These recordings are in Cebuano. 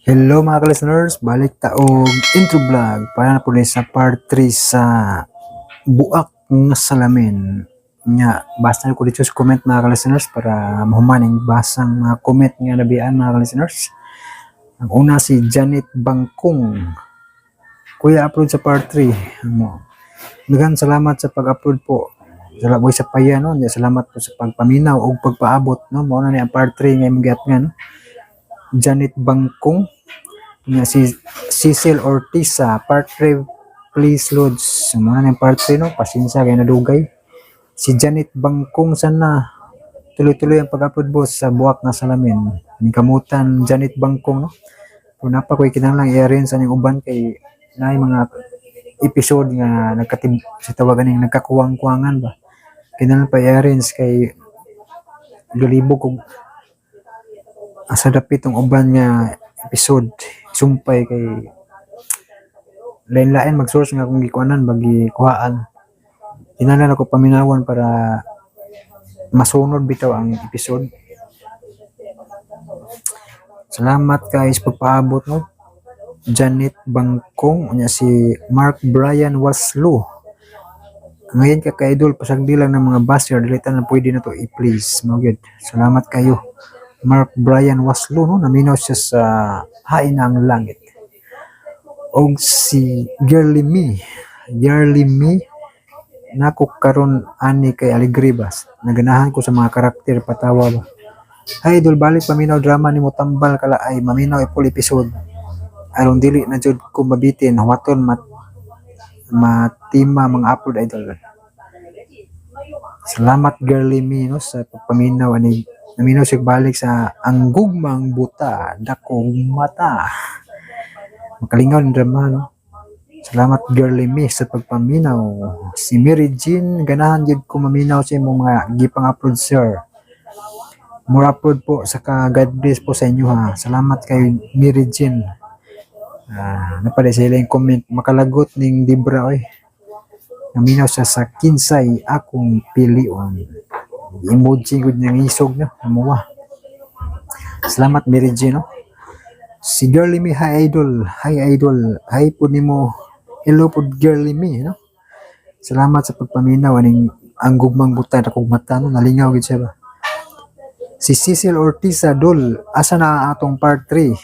Hello, mga ka-listeners, balik ta og intro vlog para na po ni sa part 3 sa Buak nga Salamin. Nga, basta ko dito sa comment, mga ka-listeners, para mahuman ang basang mga comment nga nabian, mga ka-listeners. Ang una, si Janet Bangkong. "Kuya, upload sa part 3." Mo. Daghang salamat sa pag-upload po. Salamat sa paya, no. Salamat po sa pagpaminaw o pagpaabot, no. Mao na ni ang part 3 nga imong giat nga, no. Janet Bangkong nga, si Cecil Ortiza, "Part 3 please, Lods." Mao na part 3, no. Pasensya kay nadugay. Si Janet Bangkong, "Sana tuloy-tuloy ang pag-upload, boss, sa Buwak na Salamin." Ni kamutan Janet Bangkong, no. Kung napa ko'y kinahanglan i-arrange sa ning uban kay naay mga episode nga nagkatib sa tawagan ning nagkakuwang-kuwangan ba. Kinahanglan pa i-arrange kay galibog kog asa dapit ang uban nga episode sumpay kay lain-lain mag-source nga akong gikuanan bagi kuhaan. Kinahanglan ako paminawan para masunod bitaw ang episode. Salamat kay sa pagpaabot, no. Janet Bangkong. Unya si Mark Brian Waslo. "Ngayon ka ka-idol, pasagdi lang ng mga basher, dili na pwede na to i-please." Mao gyud. Salamat kayo. Mark Brian Waslo, no, naminaw siya sa Hain ang Langit. Og si Girly Me. Girly Me, "Nako karon ani kay Alegre bas. Naganahan ko sa mga karakter, patawa ba. Hi idol, balik paminaw drama nimo Tambal Kalaay, maminaw i full episode. Aron dili na jud ko mabitin, huwaton mat matima mga upload, idol." Salamat, Girly Me, no, sa pagpaminaw ani. Naminaw siya balik sa Ang Gugmang Buta Dakong Mata. Makalingaw ng drama, no. Salamat, Girly Me, sa pagpaminaw. Si Mary Jean, "Ganahan jud ko maminaw sa imong mga gipang-upload, sir. More upload po, saka God bless po sa inyo ha." Salamat kay Mary Jean. Ah, napada sa ilang comment, "Makalagot ning Debra oy." Naminaw siya sa Kinsay Akong Pilion. Emoji gud niyang isog, no. Namuha. Salamat, Mary Jean, no. Si Girly Me, "Hi idol, hi idol, hi po nimo." Hello po, Girly Me, no. Salamat sa pagpaminaw aning Ang Gugmang Buta Dakong Mata, no. Nalingaw gid siya ba. Si Cecil Ortiza, "Dol, asa na ang atong part 3?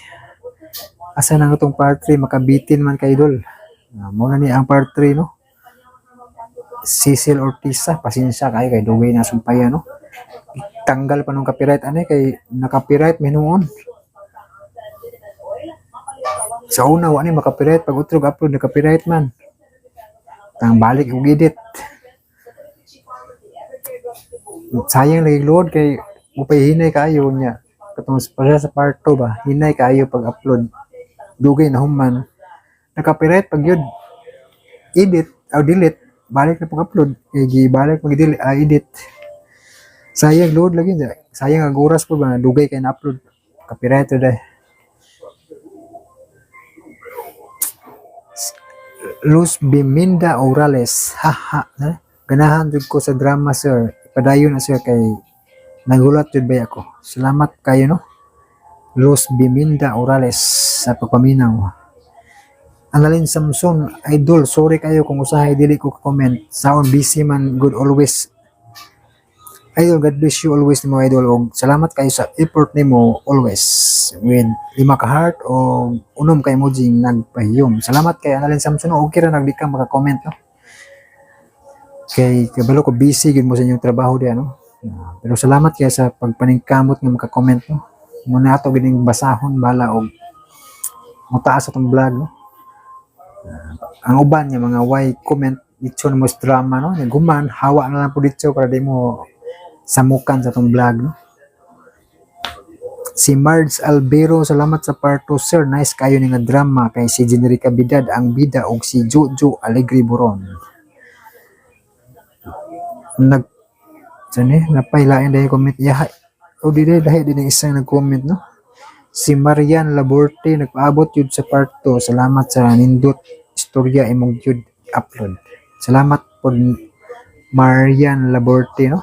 Asa na ang atong part 3? Makabitin man kay idol." Ah, mao na ni ang part 3, no. Cecil Ortiza, pasensya kayo kay dugay na sumpaya, no. Tanggal pa nung copyright ani kay naka-copyright mi noon. Sa una wa ni maka-copyright, pag utrog upload na-copyright man. Tang balik og edit. Sayang lagi load kay upay hinay kaayo niya. Katong para sa part 2 ba, hinay kaayo pag upload. Dugay na human. Naka-copyright pag yun. Edit o delete, balik na pag upload. Kay gibalik mag delete, edit. Sayang load lagi niya. Sayang ang oras po ba, dugay kay na upload. Copyright ra day. Luz Biminda Orales, "Haha, eh? Ganahan jud ko sa drama, sir. Padayon na, sir, kay nagulat jud bay ako." Salamat kayo, no. Luz Biminda Orales sa pagpaminaw. Annalyn Samson, "Idol, sorry kayo kung usahay dili ko comment. Saon busy man good always. Idol, God bless you always nimo, idol, og salamat kayo sa effort nimo always," with lima ka heart o unom ka emoji nagpahiyom. Salamat kay Annalyn Samson. Okay ra nagdi ka maka-comment, no. Kay kabalo ko busy gid mo sa inyong trabaho diya, no. Ah, pero salamat kay sa pagpaningkamot nga maka-comment, no. Muna ato gining basahon bala og mutaas atong vlog, no. Ah, ang uban nga mga why comment dito na mo sa drama, no. Naguman hawa na lang po dito para di mo samukan sa atong vlog, no. Si Marge Albero, "Salamat sa part 2, sir. Nice kayo ni nga drama kay si Generica Bidad ang bida og si Jojo Alegre Boron." Nag sani napailain dahil comment yaha o di dahil din ang isang nag-comment, no. Si Marian Laborte, "Nagpaabot yun sa part 2. Salamat sa nindot istorya imong yun upload." Salamat po, Marian Laborte, no.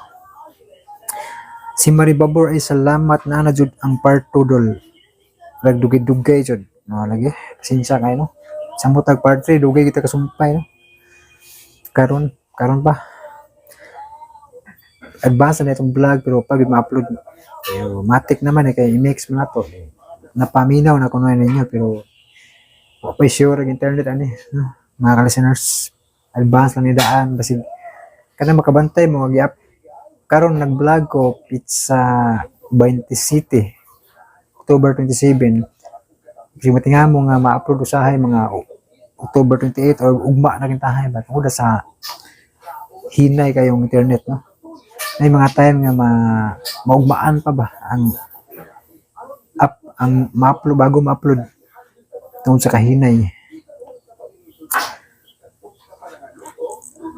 Si Marie Babor ay, "Salamat na na jud ang part 2, dol." Nagdugay-dugay jud no lagi. Pasensya kayo, no. Samot tag part 3, dugay kita kasumpay, no. Karon karon pa. Advance na itong vlog pero pag ma-upload pero matik naman eh, kay i-mix mo na to. Napaminaw na kuno ninyo pero wa pa sure ang internet ani, no? Mga ka-listeners, advance lang ni daan basig kana makabantay mo gi-up karon. Nag-vlog ko pizza 27, October 27. Kasi matinga mo nga ma-upload usahay mga October 28 or ugma na kintahay ba tungod sa hinay kayong internet, no. May mga time nga maugmaan pa ba ang up ang ma-upload, bago ma-upload tungod sa kahinay.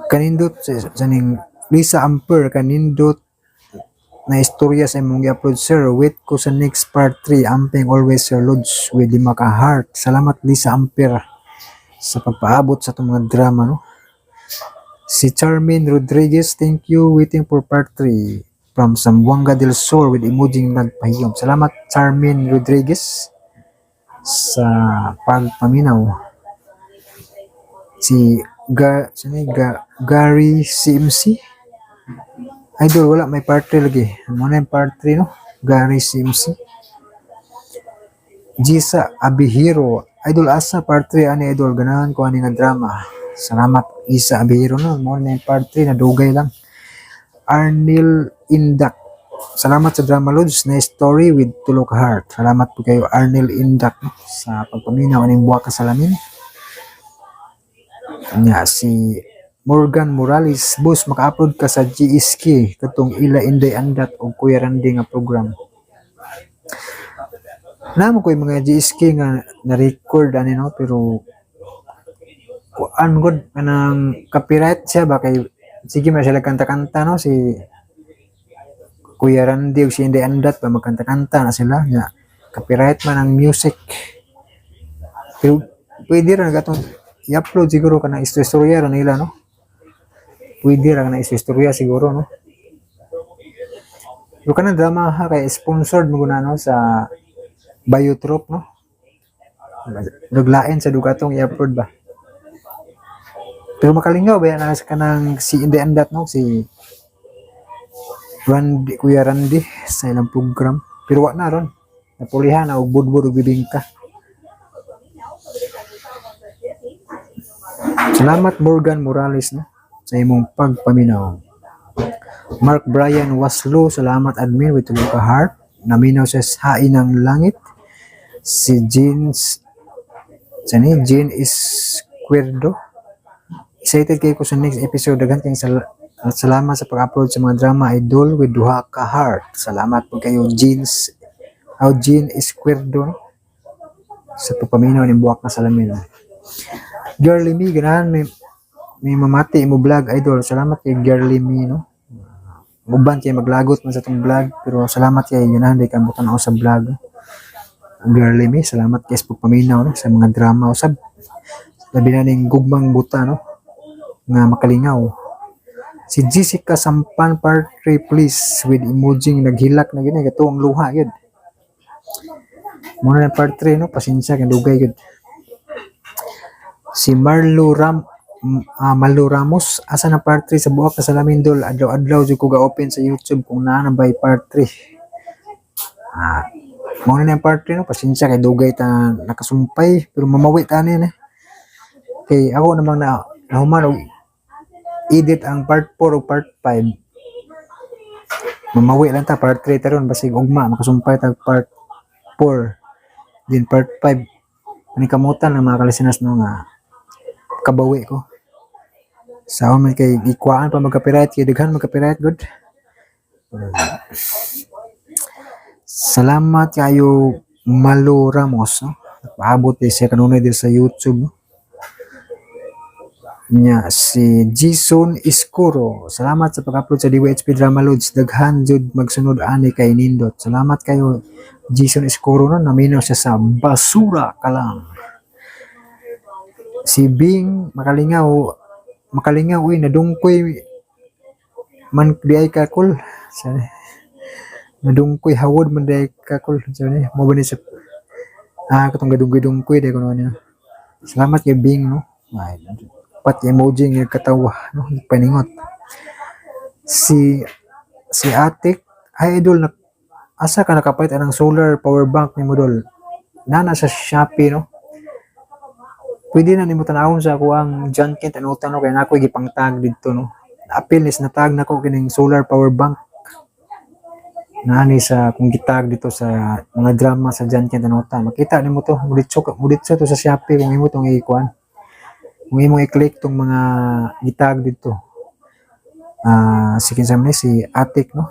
Kanindot sa ning Lisa Amper, kanindot na istorya sa imong gi-upload, sir. Wait ko sa next part 3. Amping always, Sir Lods, with lima ka heart. Salamat, Lisa Amper, sa pagpaabot sa itong mga drama, no. Si Charmaine Rodriguez, thank you, waiting for part 3 from Zamboanga del Sur with emoji nagpahiyom. Salamat, Charmaine Rodriguez, sa pagpaminaw. Si Ga, sino yun? Gary CMC. Idol, wala may part 3 lagi. Mo na yung part 3, no? Gary CMC. Gisa Abihiro. Idol, asa part 3 ani, idol? Ganahan ko ani nga drama. Salamat, Isa Abihiro, no. Mo na yung part 3, nadugay lang. Arnil Indak. Salamat sa Drama Lods na story with tulo ka heart. Salamat po kayo, Arnil Indak, no, sa pagpaminaw aning buwak ka salamin. Nya si Morgan Morales, boss, maka-upload ka sa GSK katong ila Inday Andat o Kuya Randy nga program. Namo ko yung mga GSK nga na-record ani, no, pero kuan gud kanang copyright siya ba, kay sige man sila kanta-kanta, no, si Kuya Randy ug si Inday Andat ba, magkanta-kanta na sila nya copyright man ang music. Pero pwede ra gatong i-upload siguro kanang istorya ra nila, no. Pwede ra kanang istorya siguro, no. Pero kanang drama ha, kay sponsored mo guna, no, sa Biotrop, no. Naglain sa dugatong i-upload ba. Pero makalingaw ba yan sa kanang si Inday Andat, no, si Randy, Kuya Randy sa ilang program. Pero wa na ron. Napulihan na og budbud og bibingka. Salamat, Morgan Morales, no, sa imong pagpaminaw. Mark Brian Waslo, salamat, admin, with tulo ka heart. Naminaw sa hain ng langit. Si Jeans sani Jean Esquerdo. Excited kayo ko sa next episode. Daghan kayong salamat sa pag-upload sa mga drama, idol, with duha ka heart. Salamat po kayo, Jeans aw Jean Esquerdo, no, sa pagpaminaw ng buwak na salamin. No. Girly me, ganahan may mamati mo vlog, idol. Salamat kay Girly me, no. Uban kay maglagot man sa itong vlog pero salamat kay ganahan di ka mo sa vlog. Girly me, salamat kay sa pagpaminaw, no, sa mga drama usab. Labi na ning Gugmang Buta, no, nga makalingaw. Si Jessica Sampan, part 3 please, with emoji naghilak na gini kato ang luha gyud. Muna na part 3, no, pasensya kay dugay gyud. Si Marlo Ram Malo Ramos, asa na part 3 sa buak ka salamin, dol? Adlaw-adlaw jud ko ga-open sa YouTube kung naa na bay part 3. Ah, mao na yung part 3, no, pasensya kay dugay ta nakasumpay pero mamawi ta ani eh. Kay ako namang na nahuman og edit ang part 4 o part 5. Mamawi lang ta part 3 taron basig ugma makasumpay tag part 4 din part 5. Panikamutan ng mga kalistenas, no, nga kabawi ko. Sa man kay gikuhaan pa magka-copyright kay daghan magka-copyright good. Salamat kayo, Malo Ramos, no. Paabot di siya kanunay diri sa YouTube, no. Nya si Jason Escuro. Salamat sa pag-upload sa DYHP Drama Loads. Daghan jud magsunod ani kay nindot. Salamat kayo, Jason Escuro, no. Naminaw siya sa Basura Ka Lang. Si Bing makalingaw makalingaw uy, nadungkoy man di ay kakul. Sa nadungkoy hawod man di ay kakul. Sa mo ba ni sa Ah, katong gadunggoy-dunggoy dahil kuno niya. Salamat kay Bing, no? Ay, pat emoji nga katawa, no? Paningot. Si Atik, ay idol, na, asa ka nakapalit anang solar power bank ni mo, dol? Nana sa Shopee, no? Pwede na nimo tanawon sa ako ang John Kent Anuta, no? Kaya nako gipangtag didto, no? Apil is natag nako kining solar power bank. Naani sa kung gitag dito sa mga drama sa John Kent Anuta. Makita nimo to, muditso to sa Shopee kung imo tong ikuan. Kung imo i-click tong mga gitag dito. Ah, si kinsa man ni si Atik, no?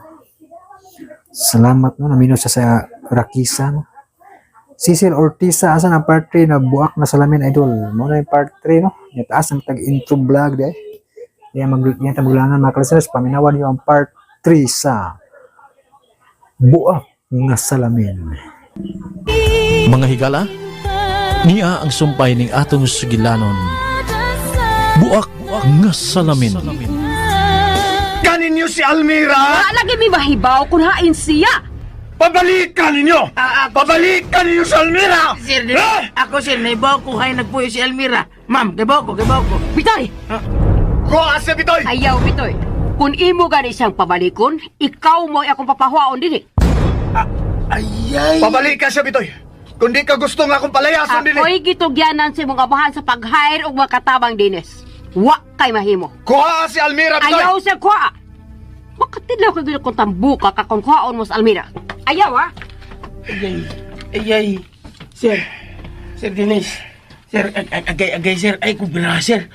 Salamat, no, namino siya sa Rakisa, no. Cecil Ortiza, asa na part 3 na buak na salamin, idol? Mo na yung part 3, no. Nya taas ang tag intro vlog di. Kaya mag nya ta maglangan, mga listeners, paminawan niyo ang part 3 sa buak nga salamin. Mga higala, niya ang sumpay ning atong sugilanon. Buak nga salamin. Kaninyo si Almira! Wa lagi mi mahibaw kung hain siya. Pabalikan ninyo! Pabalikan ninyo si Almira! Sir, di, Ah! ako sir, naibaw ko hay nagpuyo si Almira. Ma'am, gibaw ko, gibaw ko. Bitoy! Kuha siya, Bitoy! Ayaw, Bitoy. Kung imo gani siyang pabalikon, ikaw mo akong papahuaon dinhi. Ayay! Pabalikan siya, Bitoy! Kung di ka gusto nga akong palayason din eh! Ako'y gitugyanan sa imong amahan sa pag-hire og mga katabang dinis. Wa kay mahimo. Kuha si Almira, Bitoy! Ayaw sa kuha. Makatilaw ka gid kung tambuka ka kung kuhaon mo sa Almira. Ayaw ah. Ayay, ayay. Sir, Sir Dennis. Sir, agay, agay, sir. Ay, kubra, sir.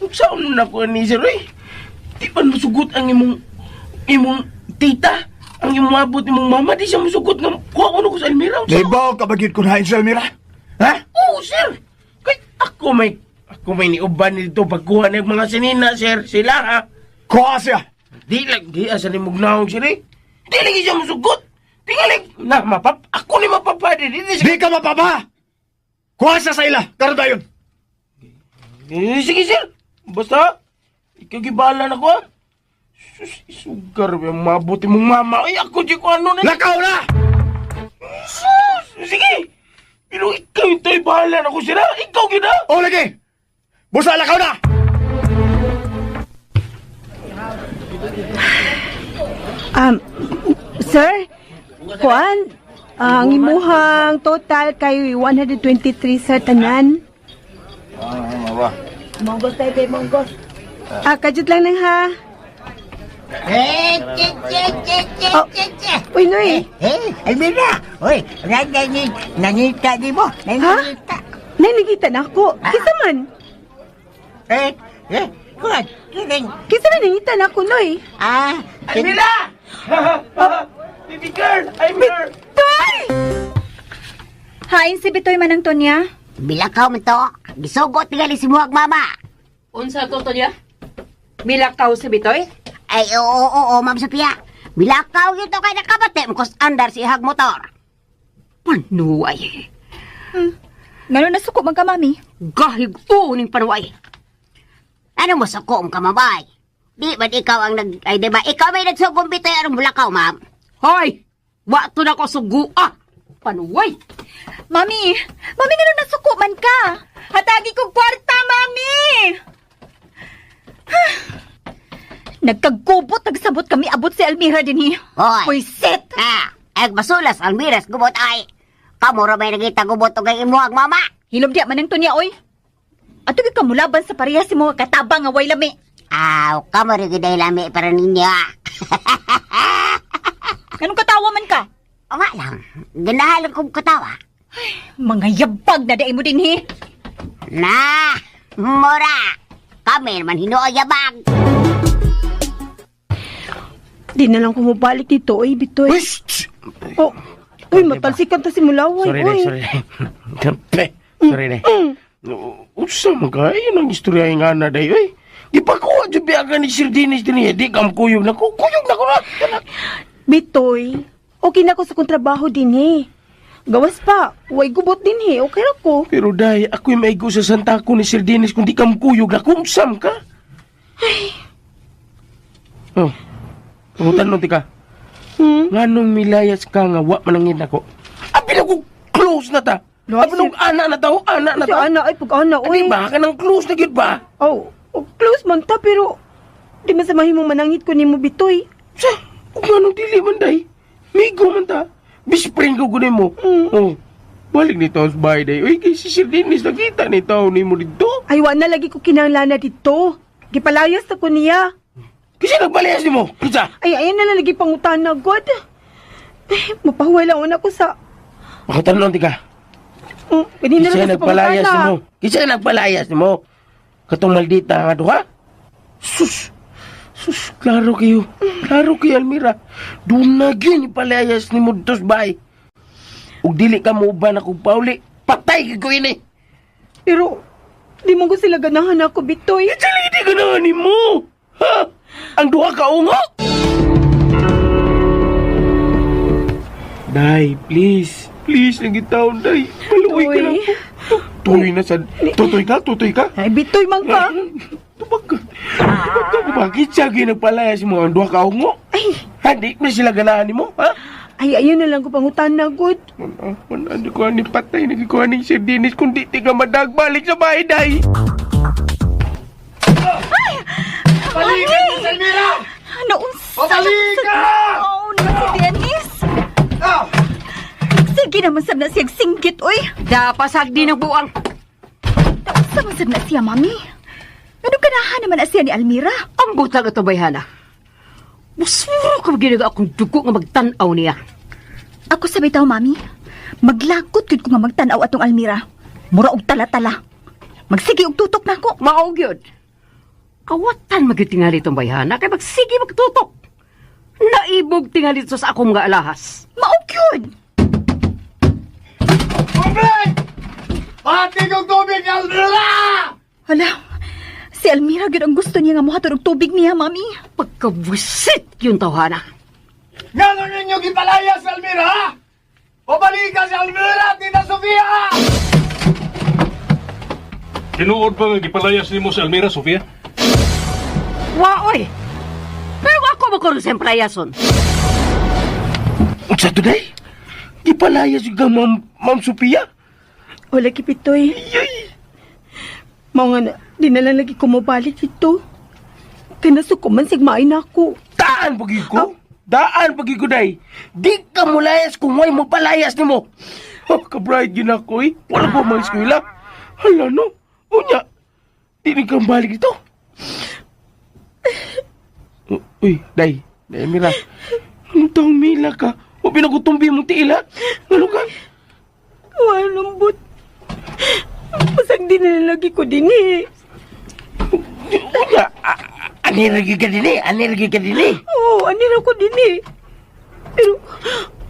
Saan na ko ni sir, oy? Di pa musugot ang imong tita. Ang imong abot, imong mama. Di siya musugot nga kuha ko na ko sa Almira. Unsa? Naibaw ka ba gyud kung hain si Almira? Ha? Oo, sir. Kay ako may niuban nito pagkuha ng mga sinina, sir. Sila, ha? Kuha siya! Di lang, di asa ni mugnaong sir, eh. Di lagi siya musugot. Tingalig, na, mapap, ako ni mapapadi. Di, Di ka mapapa! Kuha siya sa ila! Karon dayon! Eh, sige, sir. Basta, ikaw gibala na ko, ha. Sus, isugar, ba, mabuti mong mama. Ay, ako di ko ano na. Lakaw na! Sus, sige. Pero ikaw yung tayo bahala na ko, sir, ha. Ikaw gina. O lagi! Busa, lakaw na! Sir, kuan, ang imuhang total kay 123 sa tanan. Monggos tayo kay Monggos. Ah, kajut lang nang ha. Eh, che, che, che, che, Oh. che, che. Uy, Noy. Eh, Almira! Uy, nangita, nangita di mo? Nangita. Nay, nagita na ako. Kisa man. Eh, eh, kuwan, kining. Kisa man nangita na ako, Noy. Ah, Almira! Baby girl, I'm here. Toy! Hain si Bitoy Manang Tonya. Bilakaw man to. Gisugot tingali si Muhag Mama. Unsa to, Tonya? Milakaw si Bitoy? Ay, oo, oo, oo, Ma'am Sophia. Bilakaw yun to kay nakabate mo kus andar si ihag motor. Panuay. Ngano nasuko man ka, Mami? Gahig ning panuay. Ano mo suko ang kamabay? Di ba ikaw ang nag... Ay, di ba? Ikaw may nagsugong bitoy anong bulakaw, ma'am? Hoy! Wa to na ko sugua. Panuay. Mami! Mami, ngano nasuko man ka? Hatagi kog kwarta, Mami! Nagkagkubot, nagsabot kami, abot si Almira dinhi. Hoy! Puyset! Ah, ag masulas almiras gubot ay. Kamo ra may nagita gubot og kay imuhag mama. Hilom diya manang Tonya, oy. Ato gyud ka mulaban sa parehas si mga katabang nga way lami. Aw, kamo ra gyud ay lami para ninyo. Anong katawa man ka? O nga lang, ganahan lang kong katawa. Mga yabag na dai mo dinhi. Na, mura. Kami man hinuoy yabag. Di na lang kumabalik dito, oy, Bitoy. Uy, shh! Oh, uy, matalsikan ta si Mulaway, Sorry, oy. day, sorry, day. Pe, sorry, day. Usa man ka, ayun ang istorya nga na, day, oy. Di pa ko, di ba ni Sir Dennis din eh. Di kam kuyog na ko, kuyog na ko na. Bitoy, okay na ako sa kong trabaho din eh. Gawas pa, way gubot din eh, okay ra ko. Pero day, ako'y maigo sa santa ko ni Sir Dennis kung di kam kuyog na kumsam ka. Ay. Oh, pangutan mo, tika. Hmm? Nganong milayas ka nga wa manangin ako? Abi na ko close na ta. Lo, Abi nung ana na tao, ana na Si tao. ana ay pag ana Abi oy. ba ka nang close na gyud ba? Oh, oh, close man ta pero di man sa mahimong manangit ko nimo Bitoy. Sa, kung anong dili man day. Migo man ta. Best friend ko kunin mo. Oh. Balik ni taos bahay day. Uy, kay si Sir Dennis nakita ni tao ni mo dito. Ay wa na lagi ko kinahanglan na dito. Gipalayas na ko niya. Kasi nagpalayas ni mo. Kinsa? Ay ayan na lang lagi pangutana god. Ay, mapahuway lang una ko sa Pakutanong tika. Pwede na Kinsa lang sa nagpalayas pangutana. ni mo? Kinsa nagpalayas ni mo? Katong maldita nga duha? Sus! Sus, klaro kayo. Klaro kayo, Almira. Doon na gyud ipalayas ni mo dito sa bahay. Ug dili ka mo uban akong pauli. Patay ka ko ini. Pero di mo ko sila ganahan ako Bitoy. Kinsa lagi di ganahan ni mo? Ha? Ang duha ka ungo? Day, please. Please, nagitaon, day. Maluoy ka lang. Toy. Tutoy na sa... Tutoy ka? Tutoy ka? Ay Bitoy man ka. Tubag ka. Tubag ka. Bakit siya ginagpalayas mo ang duha ka ungo? Ay, Ha, di na sila ganahan ni mo, ha? ay ayun na lang ko pangutana god. Wala, wala, di ko ani patay, nagikuha ni Sir Dennis, kundi ti ka madag, balik sa bahay, day. Balikan niyo si Almira! Ano unsa? Pabalik ka! Oh, na si Dennis. Ah! Sige naman sab na siyang singgit, oy. Dapasag din ang buang. Unsa man sab na siya, mami? Ano ganahan naman na siya ni Almira? Ang butang ito, bayhana. Musuro ka ginaga akong dugo nga magtan-aw niya. Ako sa bitaw, mami. Maglakot gud ko nga magtan-aw atong Almira. Mura og tala-tala. Magsige og tutok nako. Mao gyud. Kawatan magyud tingali itong bayhana kay magsige magtutok. Naibog tingali ito sa akong mga alahas. Mao gyud. Tubig! Pati kong tubig ni Almira! Hala. Si Almira gyud ang gusto niya nga mohatod og tubig niya, mami. Pagkabwisit yung tawhana. Ngano ninyo gipalaya si Almira, ha? Pabalikan si Almira, Tita Sofia! Tinuod ba nga gipalayas nimo si Almira, Sofia? Waoy! Pero ako mo karon sa emplayason. Unsa to, day? Gipalayas yung ka, Ma'am, Ma'am Sophia? Wala ki Bitoy. Mao nga na, di na lang lagi ko mobalik dito. Kay nasuko man sigmain na ako. Daan pagi ko. Daan pagi ko, day. Di ka mulayas kung way mo palayas ni mo. Oh, ka-bride yun ako, eh. Wala pa mga eskwela. Hala, no? Unya, di ni kang balik dito. Uy, day. Day, Mira. Anong taong Mila ka? O pinagutumbi mong tiil, ha? Ano ka? Wala lambot. Pasag di na lang lagi ko din eh. Unya, anirgi ka din eh. Anirgi ka din eh. Oo, oh, anira ko din eh. Pero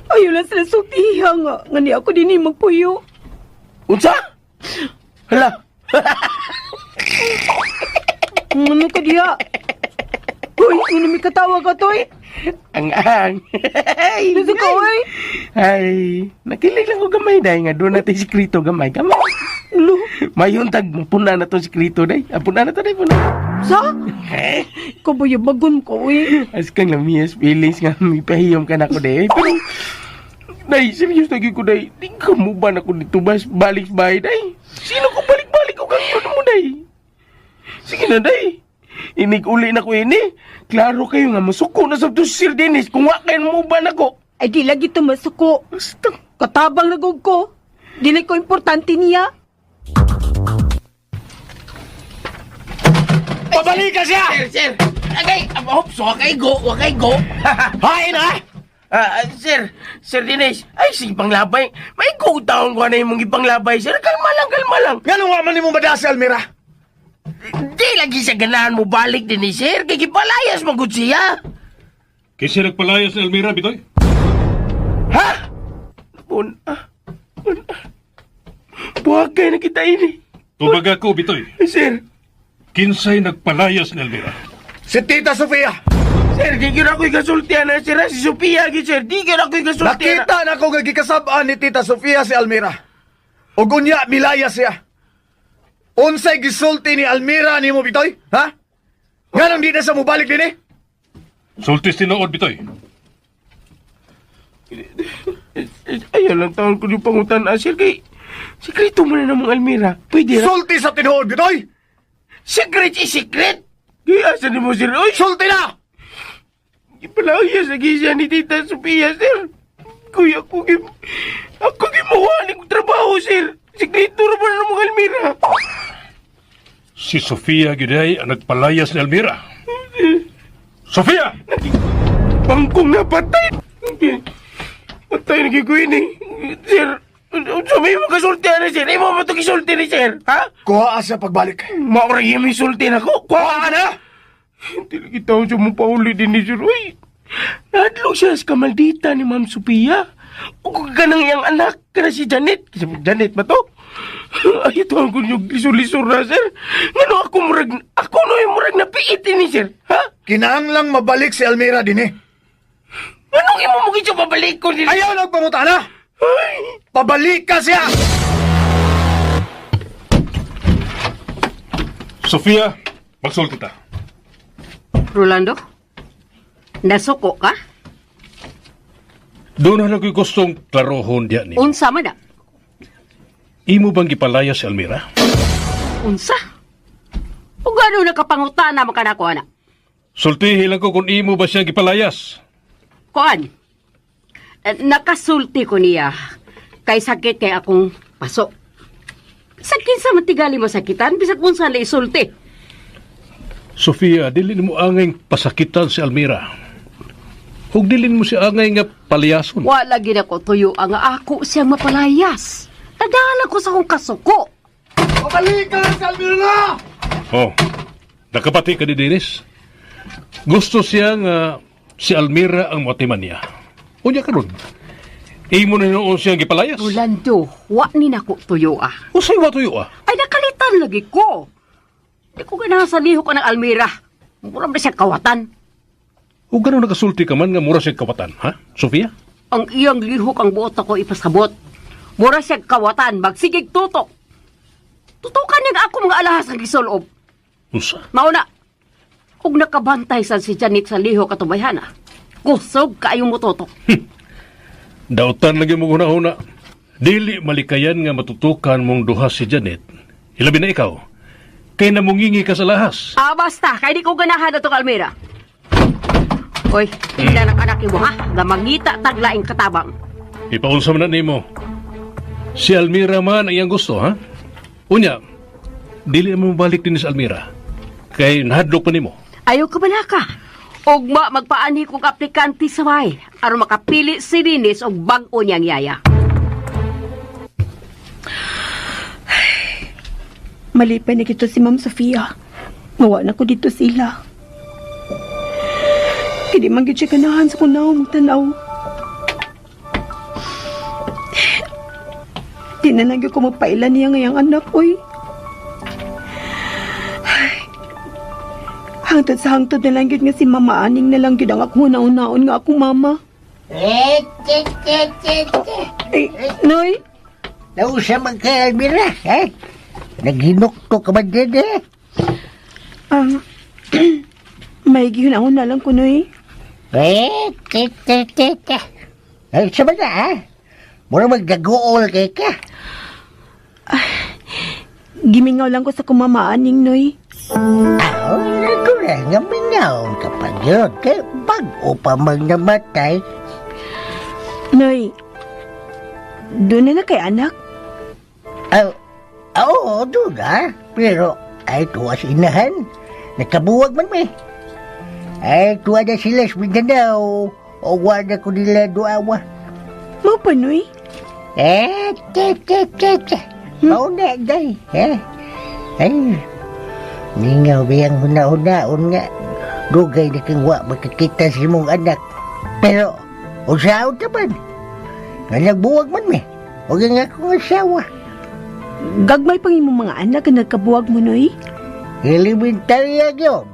ayaw lang sila sultiha nga. Nga ni ako din eh magpuyo. Unsa? Hala. Ano ka diya? Uy, ano may katawa ka, Toy? Ang ang. Nasa ka, oy? Ay, nakilig lang ko gamay dahil nga doon natin sikreto gamay gamay. Lo, Mayon tag puna na tong sikreto day. Ah, puna na to day puna. sa? Ikaw ba yung bagon ko, oy? As kang lamiyas feelings nga mipahiyom ka na ko day. Pero day, serious na gyud ko day. Di ka mo ba na ko dito bas balik sa bahay day. Sino ko balik-balik ko kang yun mo day. Sige na day. Inig uli na ko ini. Klaro kayo nga masuko na sa to Sir Dennis kung wa kayo mo ba na ko. Ay, di lagi to masuko. Basta. Katabang na gud ko. Dili ko importante niya. Pabalikan siya! Sir, sir. Agay, hops, wakay go, wakay go. Hain, ha? Ah, ah, sir, Sir Dinesh, ay, sige panglabay. May go down ko na yung mong ipanglabay, sir. Kalma lang, kalma lang. Ngano nga man nimo madala si Almira? Di lagi sa ganahan mo balik din eh, sir. Kay gipalayas magud siya. Kinsa nagpalayas ni Almira, Bitoy? Ha? Pun, ah, pun, ah. Buhagay na kita ini. Tubag ako, Bitoy. Sir, Kinsay nagpalayas ni Almira? Si Tita Sofia! sir, di gyud ako ikasultihan na, sir. ah. Si Sophia, gyud, sir. Di gyud ako ikasultihan. Nakita na ko nga gikasab-an ni Tita Sofia si Almira. Ug unya milaya siya. Unsay gisulti ni Almira nimo Bitoy? Ha? Nganong di na sa mobalik dinhi? Sultis tinuod, Bitoy. Ayaw lang taon ko yung pangutan, ah, sir. Kay, Sikreto mo na namang Almira. Pwede ra. Sulti sa tinuod, Bitoy! Secret is secret! Kaya asa ni mo, sir? Oy! Sulti na! Ipalayas lagi siya ni Tita Sophia, sir. Kuya, ako gim... Ako gimawa ni kong trabaho, sir. Sikreto ra ba na namang Almira? Si Sofia gyud ang nagpalayas ni Almira. Sofia! Bangkong napatay. Patay na giguin eh. Sir, sa may makasulti na, sir. Imo mo ito gisulti ni sir, ha? Kuha siya pagbalik. Maura yung may sulti na ko. Kuha na! Hindi lagi taon siya mapauli din ni sir. Uy, nahadlok siya sa kamaldita ni Ma'am Sophia. O kung ganang iyang anak, kana si Janet. Kasi Janet ba to? Ay, ito ang kunyog lisur-lisur na, sir. Ngano ako murag, ako no yung murag napiit ni sir. Ha? Kinahanglang mabalik si Almira din eh. Anong imo mo gid siya pabalik ko nila? Ayaw nagpanguta na! Ay! Pabalik ka siya! Sofia, magsulti ta. Rolando? Nasuko ka? Doon na lang ko'y gustong klarohon diya ni. Unsa man na? Imo bang gipalayas si Almira? Unsa? O gano'n nakapangutana man ka na ko, ana? Sultihi lang ko kung imo ba siya gipalayas. Kuan, eh, nakasulti ko niya kay sakit kay akong paso. Sa kinsa man tigali masakitan, bisag unsa na isulti. Sofia, dili mo angay pasakitan si Almira. Ug dili mo si angay nga palayason. Wala gid ako tuyo ang ako siyang mapalayas. Tadala ko sa akong kasuko. Pabalik ka si Almira! Oh, nakapati ka ni Dennis. Gusto siya nga si Almira ang motiman niya. Unya karon. Imo na noon siyang gipalayas. Rolando, wa ni nako tuyo ah. Usay wa tuyo ah. Ay nakalitan lagi ko. Di ko ganahan sa lihok ng Almira. Mura ba siya kawatan? Ug gano'n nakasulti ka man nga mura siya kawatan, ha? Sofia? Ang iyang lihok ang buot ako ipasabot. Mura siya kawatan, magsigig tutok. Tutukan niya ako mga alahas ang gisulob. Unsa? Mauna, kung nakabantay sa si Janet sa lihok at ubayhana, kusog kaayong mututok. Dautan lagi mo huna-huna. Dili malikayan nga matutukan mong duha si Janet. Ilabi na ikaw. Kay namungingi ka sa lahas. Ah, basta, kay di ko ganahan atong Almira. Oy, tingnan ang anak mo ha, nga mangita taglaing katabang. Ipaunsa man na nimo. Si Almira man ang iyang gusto, ha? Unya, dili mo balik din sa Almira. Kay nahadlok pa nimo. Ayaw ka balaka. Ugma magpaanhi kong aplikante sa way aron makapili si Dennis og bag-o niyang yaya. Malipay na gito si Ma'am Sofia. Ngawa na ko dito sila. Kaya di man gyud siya ganahan sa kunaw magtanaw. Di na lang gyud ko magpaila niya ngayang anak, oy. Ay. Hangtod sa hangtod na lang gyud nga si Mama Aning na lang gyud ang akong una-unaon nga akong mama. Eh, che, che, che, che. Ay, Noy, Nausa man kay Almira, ha? Naghinukto ka man din, eh? May gihunahon na lang ko, Noy. Eh, te, te, te, te. Ay, sa na, ha? Mura magdagool kay ka. Gimingaw lang ko sa kumamaaning, Noy. Ah, natural nga mingaon kapag yun. Kay bago pa man namatay. Noy, doon na na kay anak. Ah, oo, doon, ha? Pero, ay, tuwa sa inahan. Nagkabuwag man, may. Ay, tuwa na sila sa Mindanao. O, wala ko nila duawa. Mao pa, Noy. Eh, te, te, te, te. Mauna, day. Eh? Ay, ningaw biyang huna-hunaon nga. Dugay na kang wa makakita sa imong anak. Pero, usaw ta man. Nga nagbuwag man mi. Huwag nga akong asawa. Gagmay pang imong mga anak nga nagkabuwag mo, Noy. Elementarya yun.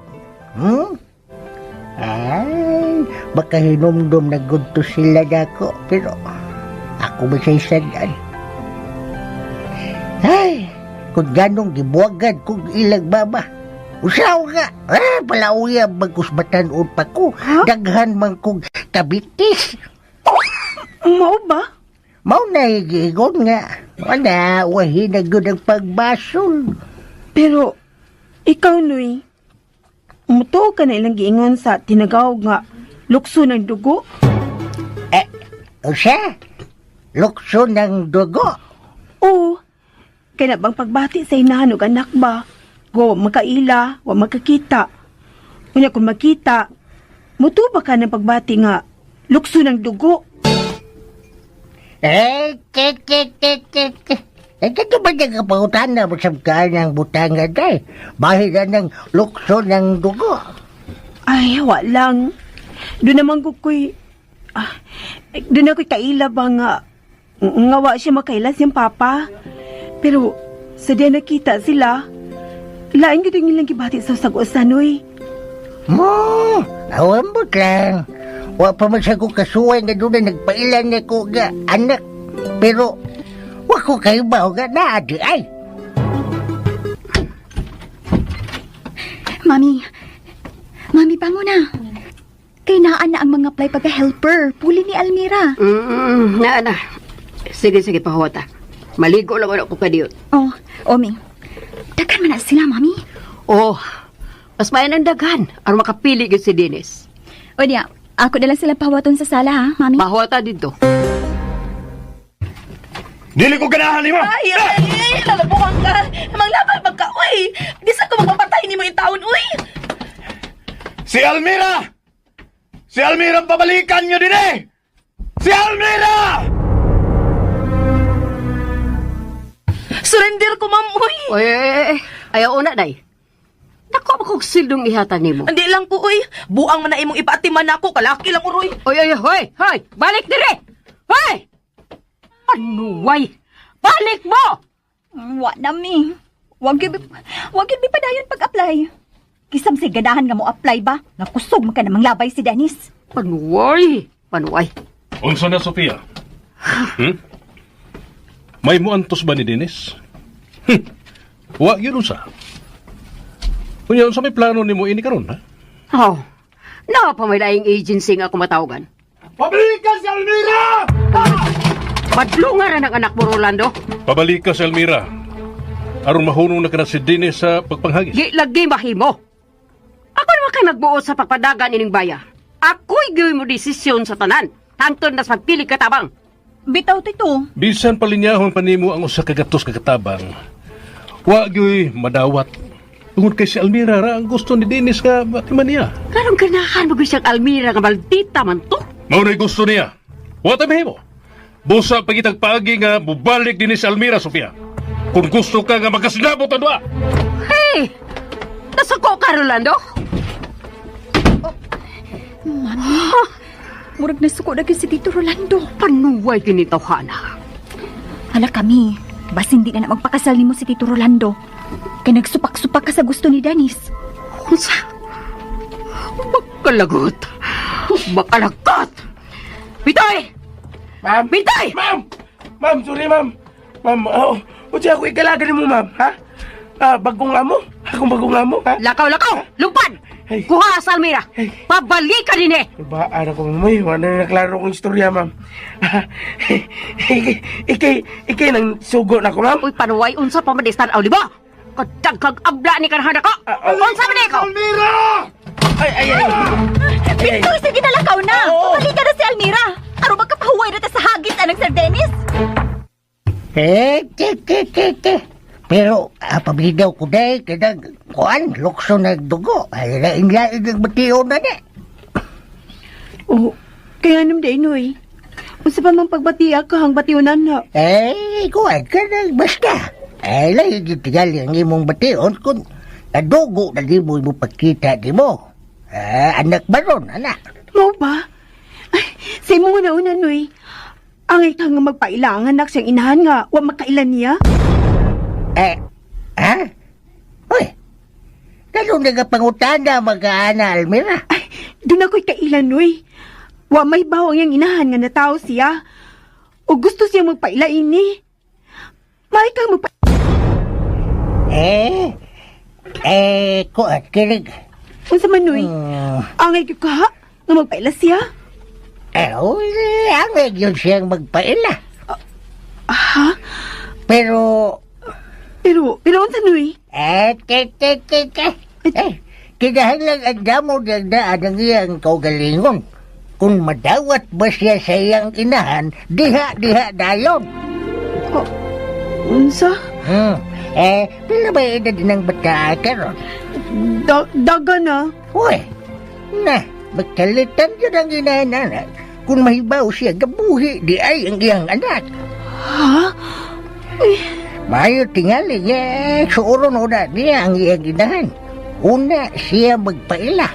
Ay, baka hinumdum na gudto sila dako. Pero, ako ba siya'y sadaan? Ay, kung ganong gibuwagan kung ilang baba. Usaw nga. Eh, palauya magkusbatan pa ko. Ha? Daghan man kong kabitis. Mao ba? Mao na giingon nga wala wahi na gyud ang pagbasol. Pero, ikaw, Noy, mutuo ka na ilang giingon sa tinagaw nga lukso ng dugo? Eh, usa? Lukso ng dugo? Oo. Kaya na bang pagbati sa inahan og anak ba? Wa makaila, wa makakita. Unya kung makita, mutuo ba ka ng pagbati nga lukso ng dugo? Eh, te, te, te, te, te. Eh, kato ba niya kapangutan na masabkaan ng butanga day? Bahil na ng lukso ng dugo. Ay, wa lang. Doon naman ko ko'y... Ah, doon ako'y kaila ba nga... Nga wa siya makaila siyang papa. Pero sa diya nakita sila, lain gud ang ilang gibati sa sag-usan, uy. Mo, awambot lang. Wa pa man sa ko kasuway nga doon na nagpailan na ko nga anak. Pero, wa ko kayo ba nga naa di ay. Mami, Mami, bango na. Kay naa na ang mga apply pagka-helper. Puli ni Almira. Na, na. Sige, sige, pahuwata. Maligo lang ako kadiyot. Oh, Omi. Daghan man na sila, Mami. Oh, mas mayan ang daghan. Aron makapili gyud si Dennis. O diya, ako na lang sila pahawaton sa sala, ha, Mami? Pahuwata dito. Dili ko ganahan nimo. Ay, ay, ay, lalabukan ka. Manglabay ba ka, uy? Di sa ko magpapatay ni mo yung taon, uy. Si Almira! Si Almira ang pabalikan nyo din eh! Si Almira! Surrender ko, ma'am, uy. Oy, oy, oy, oy. Ayaw una, day. Dako ba kong sildong ihatan nimo? Hindi lang ko, uy. Buang man na imong ipaatiman nako, kalaki lang uroy. Oy, oy, hoy, hoy! Balik dire! Hoy! Anuway! Balik mo! Wa na, Mi. Wag gyud mi padayon pag-apply. Kisam si ganahan nga mo apply ba? Nga kusog man ka namang labay si Dennis. Panuway! Panuway! Unsa na, Sofia? May muantos ba ni Dennis? Wa yun usa. Unya, unsa may plano nimo ini karon ha? Oh, naa pa may laing agency nga ako matawagan. Pabalikan si Almira! Madlunga ra ng anak mo, Rolando. Pabalik ka si Almira. Aron mahunong na ka na si Dennis sa pagpanghagis. Di lagi mahimo. Ako naman kay magbuot sa pagpadagan ining baya. Ako'y gawin mo desisyon sa tanan. Hangtod na sa pagpili katabang. Bitaw tito. Bisan palinyahon pa nimo ang usa ka gatos ka katabang. Wa gyoy madawat. Tungod kay si Almira ra ang gusto ni Dennis nga batiman niya. Karong ganahan mo siyang Almira nga maldita man to. Mao na'y gusto niya. Wa ta mahimo. Busa pagitag paagi nga mubalik dinhi si Almira, Sofia. Kung gusto ka nga magkasinabot ang duha. Hey! Nasuko ka, Rolando? Mami, murag nasuko na gyud si Tito Rolando. Panuway kini tawhana. Hala kami. Basin di na na magpakasal nimo si Tito Rolando. Kay nagsupak-supak ka sa gusto ni Dennis. Unsa? Makalagot. Makalagot! Bitoy! Ma'am! Bitoy! Ma'am! Ma'am, sorry ma'am. Ma'am, oh, unsa ako ikalaga nimo ma'am, ha? Ah, bagong amo? Akong bagong amo, ha? Lakaw, lakaw! Lumpan! Hey. Kuha sa Almira! Hey. Pabalik ka din eh! Ba, ano ko may wala na naklaro kong istorya, ma'am. Ikay, ikay nang sugo na ko, ma'am. Uy, panuway, unsa pa man istan-aw, di ba? Kadagkag abla ni kanahan ako! Unsa man ikaw? Almira! Ay, ay, ay. Bitoy, sige na lakaw na! Oo. Balikan na si Almira! Aron magkapahuway na ta sa hagis anang Sir Dennis! Eh, te, te, te, te. Pero, paminaw ko dahil, kanang, kuan, lukso ng dugo. Ay, lain-lain ng bation na ni. Oh, kaya nam day, Noy. Unsa pa man pagbatiya ka hang batiunan na. Eh, kuan, kanang, basta. Ay, lain yung tingali ang imong bation kung nadugo na di mo imong pagkita di mo. Ah, anak ba ron, anak? Mao ba? Ay, sa imo nga nauna, Noy. Angay ka nga magpaila ang anak siyang inahan nga, wa makailan niya. Eh, ha? Uy, ganun na pangutana mag-aana, Almira. Ay, doon ako'y kailan, Noy. Wa may bawang yang inahan nga natao siya. O gusto siya magpaila ini. May kang magpa... Eh, eh, kuan, kinig. Unsa man, Noy? Angay gyud ka nga magpaila siya. Eh, uy, ang yun siyang magpaila. Pero Pero unsa nuy? Eh, te, te, te, te. Eh, kinahanglan ang damo ng daan ang iyang kaugalingon. Kung madawat ba siya sa iyang inahan, diha, diha dayon. Oh, unsa? Eh, pila ba edad ng bata karon? Daga na. Uy, na, magkalitan yun ang inahan, anak. Kung mahibaw siya, gabuhi di ay ang iyang anak. Ha? Uy. Mayo tingali nga, suoron una niya ang iyang inahan. Una siya magpaila.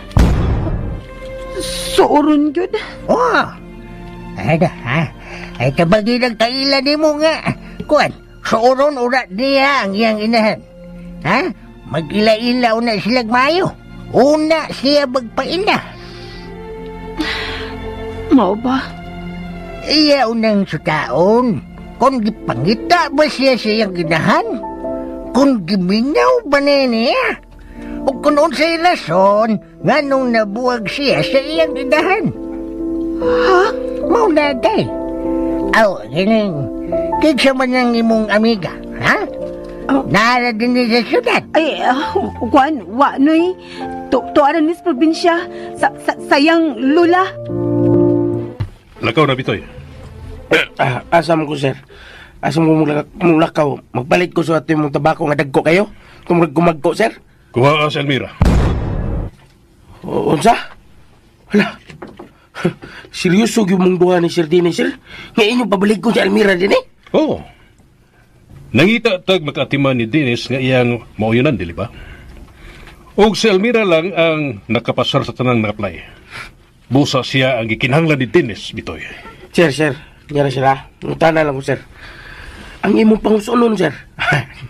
Suoron yun? Oo. Ay na, ha? Ay kabagi ng kaila ni mo nga. Kuan, suoron una niya ang iyang inahan. Ha? Mag-ila-ila una silang mayo. Una siya magpaila. Mao ba? Iya unang sutaon. Kung gipangita ba siya sa iyang ginahan? Kung gimingaw ba na niya? O kung unsay rason, nganong nabuwag siya sa iyang ginahan? Ha? Mao na day. Aw, gining, kinsa man ang imong amiga, ha? Oh. Nara din niya sa syudad. Ay, kuan, wa noy. Tuaran ni sa probinsya, sa sayang lula. Lakaw na, Bitoy. Asam ko, sir. Asam ko mulakaw. Magpalit ko sa ato yung tabako nga dagko kayo. Tumurag gumagko, sir. Kuha si Almira. Unsa? Hala. Seryoso gyud mong duha ni Sir Dini, sir? Nga inyo pabalik ko si Almira din eh. Oo. Nangita tag makaatiman ni Dennis nga iyang mauyunan, dili ba? Og si Almira lang ang nakapasar sa tanang na-apply. Busa siya ang gikinahanglan ni Dennis, Bitoy. Sir, sir. Ngara sila. Ngutana lang ko, sir. Ang imong pangusunon, sir.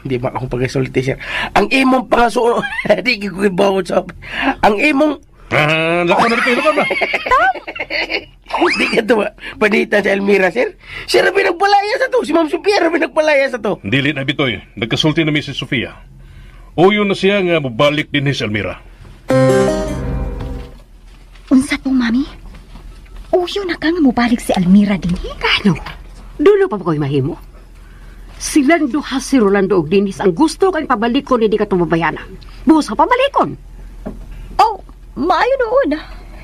Hindi ba akong pagasulti, sir. Ang imong pangasunon. Di ko ibawod sa... Ang imong... Lakaw na, Bitoy, lakaw na. Di ka to, panita si Almira, sir. Sir, pinagpalaya sa to. Si Ma'am Sophia, pinagpalaya sa to. Dili na, Bitoy. Nagkasulti na mi si Sofia. Uyo na siya nga mobalik din si Almira. Unsa to, mami? Uyo na ka nga mobalik si Almira din. Kano? Dulo pa ba ko'y mahimo? Silang duha si Rolando og Dennis ang gusto kay pabalikon ni di ka tumabayana. Busa pabalikon. Oh, maayo noon.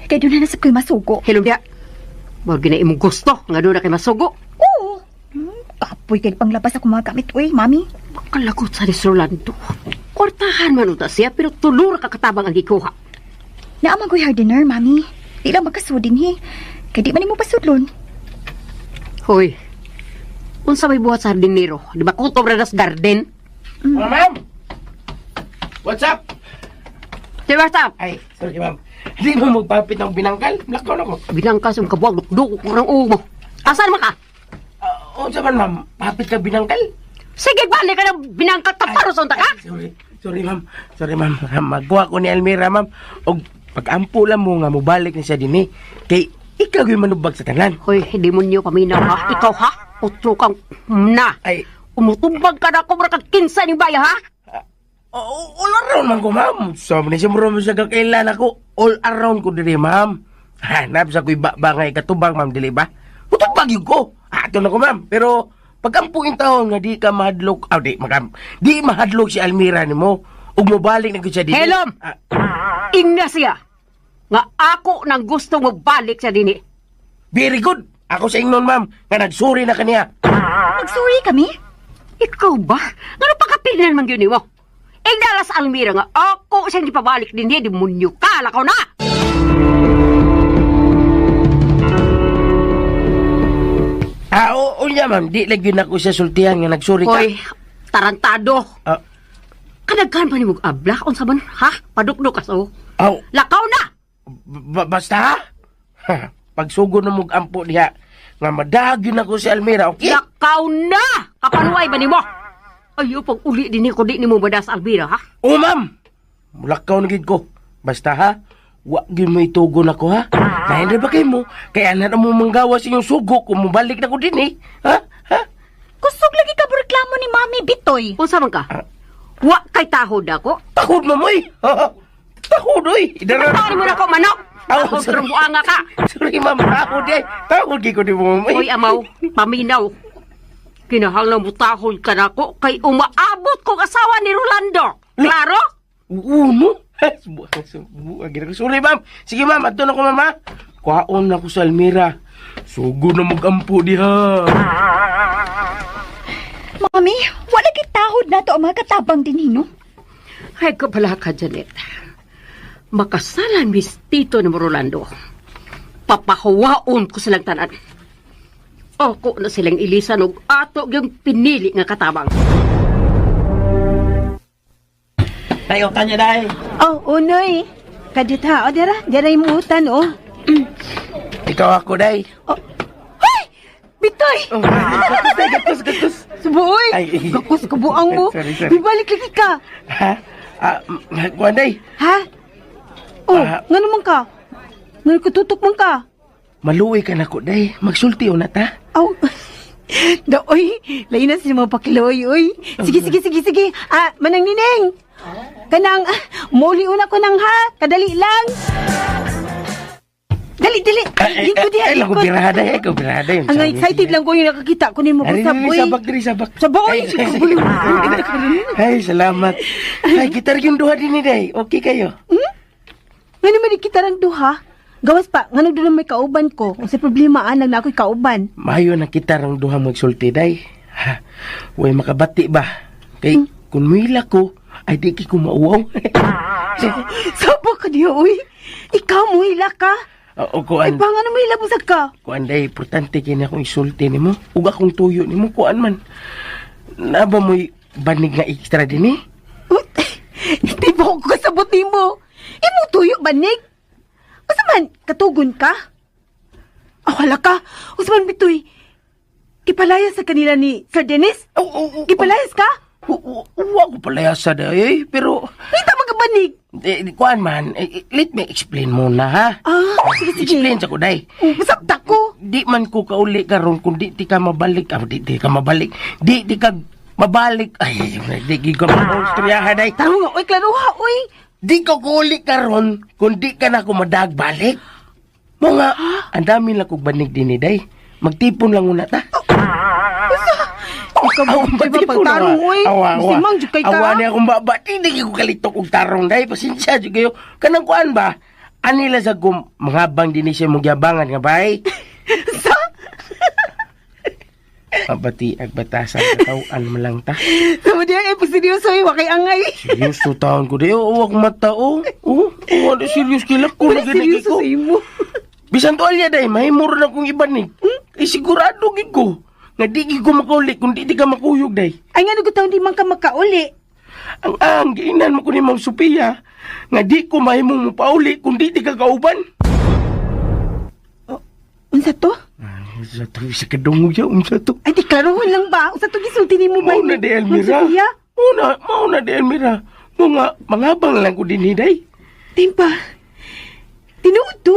Kay doon na nasab ko'y masugo. Hello diya. Mao gina imong gusto nga doon na kay masugo. Oo. Kapoy kay panglabas ako mga gamit, uy, mami. Makalagot sa ni si Rolando. Kwartahan man unta siya pero tulura ka katabang ang gikuha. Naamang ko'y hardener, mami. Di lang magkasudin, he. Kay di man nimo pasudlon. Hoy. Unsa may buhat sa hardinero? Di ba kutob ra das garden? Ma'am! What's up? Di ba stop? Ay, sorry ma'am. Hindi mo magpapit ng binangkal. Lakaw na ko. Binangkal sa kabuag dukduk ko ng umo. Asan man ka? Unsa man ma'am, papit ka binangkal? Sige, balik ka ng binangkal taparo sa unta ka. Sorry, sorry ma'am. Sorry ma'am. Magkuha ko ni Almira ma'am. Og pag-ampo lang mo nga mobalik ni siya dinhi. Kay ikaw gyud manubag sa tanan. Hoy, demonyo paminaw ha. Ikaw ha? Utro kang na. Ay, Umutumbag ka na kung kag kinsa ni baya ha? All around man ko ma'am. Sabi ni siya mo sa kakailan ako. All around ko diri ma'am. Hanap sa ko'y ba nga ikatubang ma'am dili ba? Mutubag yun ko. Ato na ko ma'am. Pero pag-ampo yung taon nga di ka mahadlok, aw di magam, di mahadlok si Almira nimo. Ug mobalik na gyud siya dinhi. Helom! Ingna siya. Nga ako nang gusto mo balik siya dinhi. Very good. Ako sa ingnon ma'am nga nagsuri na kaniya. Magsuri kami? Ikaw ba? Ngano pagkapilinan man gyud nimo? Ingna sa Almira nga ako siyang gipabalik dinhi, demonyo ka, lakaw na! Oo niya ma'am, di lagi na ko siya sultihan nga nagsuri ka. Hoy, tarantado. Kadaghan pa ni mong abla, unsa man ha? Padukduk ka so. Aw. Lakaw na! Basta ha? Pagsugod na mong ampo diha, nga madag yun ako si Almira, okay? Lakaw na! Kapanuay ba nimo? Ayo, pag uli din ko di nimo bada sa Almira, ha? Oo, ma'am! Mulakaw na gid ko. Basta ha, wa gyud mo itugon ako ha. Nahin ba kay mo? Kaya na mo manggawa sa inyong sugo kung mubalik na ko din eh. Ha? Ha? Kusog lagi ka reklamo ni Mami Bitoy. Unsa man ka? Wa kay tahod ako. Tahod mo moy. Tahod oy. Idara. Tahod mo na ko manok. Aw, Tahod sorry. buanga ka. Sorry ma'am, tahod eh. Tahod gyud ko di mo moy. Hoy amaw, paminaw. Kinahanglan mutahol ka nako kay umaabot kong asawa ni Rolando. Klaro? Oo, no? Sorry, ma'am. Sige, ma'am. Ato na ko, ma'am, ha? Kuhaon na ko sa Almira. Sugo na mag-ampo diha. Mami, wala gitahod na to ang mga katabang din hino. Ay, kabala ka, Janet. Makasalan, Miss Tito ni Rolando. Papahuwaon ko silang tanan. Ako na silang ilisan og ato yung pinili nga katabang. Tayo, tanya, day. Oh, unoy. Kadit ha. O, dara. Dara yung utan, oh. Ikaw ako, day. Oh. Hoy! Bitoy! Oh, gatos, day. Gatos, gatos. Subuoy! Ay. Gakus, kabuang mo. Sorry, sorry. Bibalik lagi ka. Ha? Ah, kuhan, day. Ha? Oh, Ah. nga naman ka? Nga kututok man ka? Maluwi ka na ko, day. Magsulti o na ta. Aw. Daoy, lain na sila mga pakiloy, oy. Sige, sige, sige, sige. Ah, manang nineng. Kanang, muli una ko nang ha. Kadali lang. Dali, dali. Lingkod diha, Ay, lang ko lingkod. birada, ay, ko birada. Ang excited lang ko yung nakakita ko ni mo Ari, sa diri, boy. sabak, diri, sabak. Sabak, oy. Ay, Ay, salamat. Ay, gitar yung duha din ni day. Okay kayo? Nga naman kita rang duha. Gawas pa, nga doon may kauban ko. Kung sa problema anang na ako'y kauban. Mayo na kita rang duha magsulti day. Ha, way makabati ba? Kay kung muhila ko, ay di ki ko mauwaw. Sabak ka diha, oy. Ikaw, muhila ka. Oo, Ay, kuan. pa nga na muhila busag ka. Kuan day, importante kini akong isulti nimo. Ug akong tuyo nimo kuan man. Naba mo'y banig nga extra din eh. Hindi ba ako kasabot nimo? Imo tuyo banig? Unsa man katugon ka? Ah, wala ka. Unsa man bitoy? Gipalayas sa kanila ni Sir Dennis? Oh, oh, oh, Gipalayas ka? Wa ko palayasa day eh, pero Kita magabanig. eh, kuan man, eh, let me explain muna ha. Ah, sige sige. Explain sa ko day. Masabta ko. Di man ko kauli karon kung di ti ka mabalik. Ah, di ti ka mabalik. Di ti ka mabalik. Ay, di di ka maistoryahan day. Tarong nga, oy, klaruha, oy. Di ko kauli karon kung di ka na ako madagbalik. Mo nga, ang dami lang kong banig din ni day. Magtipon lang una ta. Ikaw Aw, ba, magtipon pagtarong, na. oy. Awa, awa. Simang, jud kay ka. Awa niya akong baba. Di ko kalitok og tarong day. Pasensya jud kayo. Kanang kuan ba? Anila sa gum, mga bang din siya mong yabangan nga bay. Sa? Mabati ag batasan katawan man lang ta. Sama diya, eh, pag seryoso, oy, wakay angay. Seryoso taon ko di. Oo, wag mata oh. Oo, oh, serious kila ko Wala na ganun seryoso ko. sa imo. Bisan tuwalya day, mahimuro na kong iban ni. Eh sigurado gid ko. Nga di gid ko makauli kung di di ka makuyog day. Ay, nga nagutaon di man ka makauli. Ang giinan mo ko ni Ma'am Sophia nga di ko mahimong mopauli kung di di ka kauban. Unsa to? Ay, sa to sa kadungog siya unsa to. Ay, di klaruhon lang ba? Unsa to gisulti nimo ba? Mao na di Ma'am Elmira. Sophia? Mao na, mao na di Elmira. Mo nga mangabang lang ko dinhi day. Timpa, tinuod to?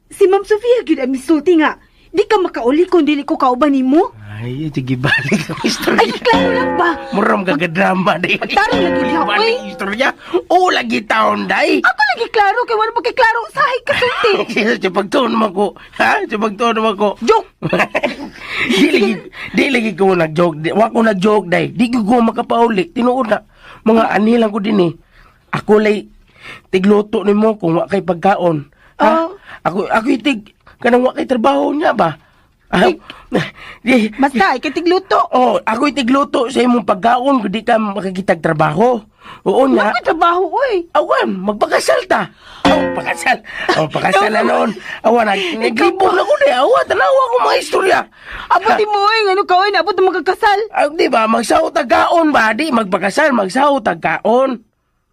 Si Ma'am Sofia gyud ang misulti nga. Di ka makauli kung dili ko kauban nimo. Ay, sige balik ang istorya. Ay, klaro lang ba? Muram kagadrama day. Pagtarong lagi niya, Balik oy. ang istorya. O lagi taon day. Ako lagi klaro kay wala pa kay klaro usahay ka sulti. Sa pagtuon naman ko. Ha? Sa pagtuon naman ko. Joke. Di lagi ko nag-joke. Wa ko nag-joke day. Di ko ko makapauli. Tinuod na. Mga anilang ko din eh. Ako lay tigluto nimo kung wa kay pagkaon. Ha? Oh. Ako itig kanang wa kay trabaho niya ba? Ah, di, Basta ikay tigluto. Oh, ako itigluto sa imong pagkaon kung di ka makakitag trabaho. Oo Wala nga. ko'y trabaho, oy. Awan, magpakasal ta. Aw, pakasal. Aw, pakasal na noon. Awan, naglibog na ko di. Awa, tanawa ko mga istorya. Abot mo, oy. Ano ka, oy? Naabot na magkakasal. Aw, di ba, magsaot tag kaon ba? Di, magpakasal, magsaot tag kaon.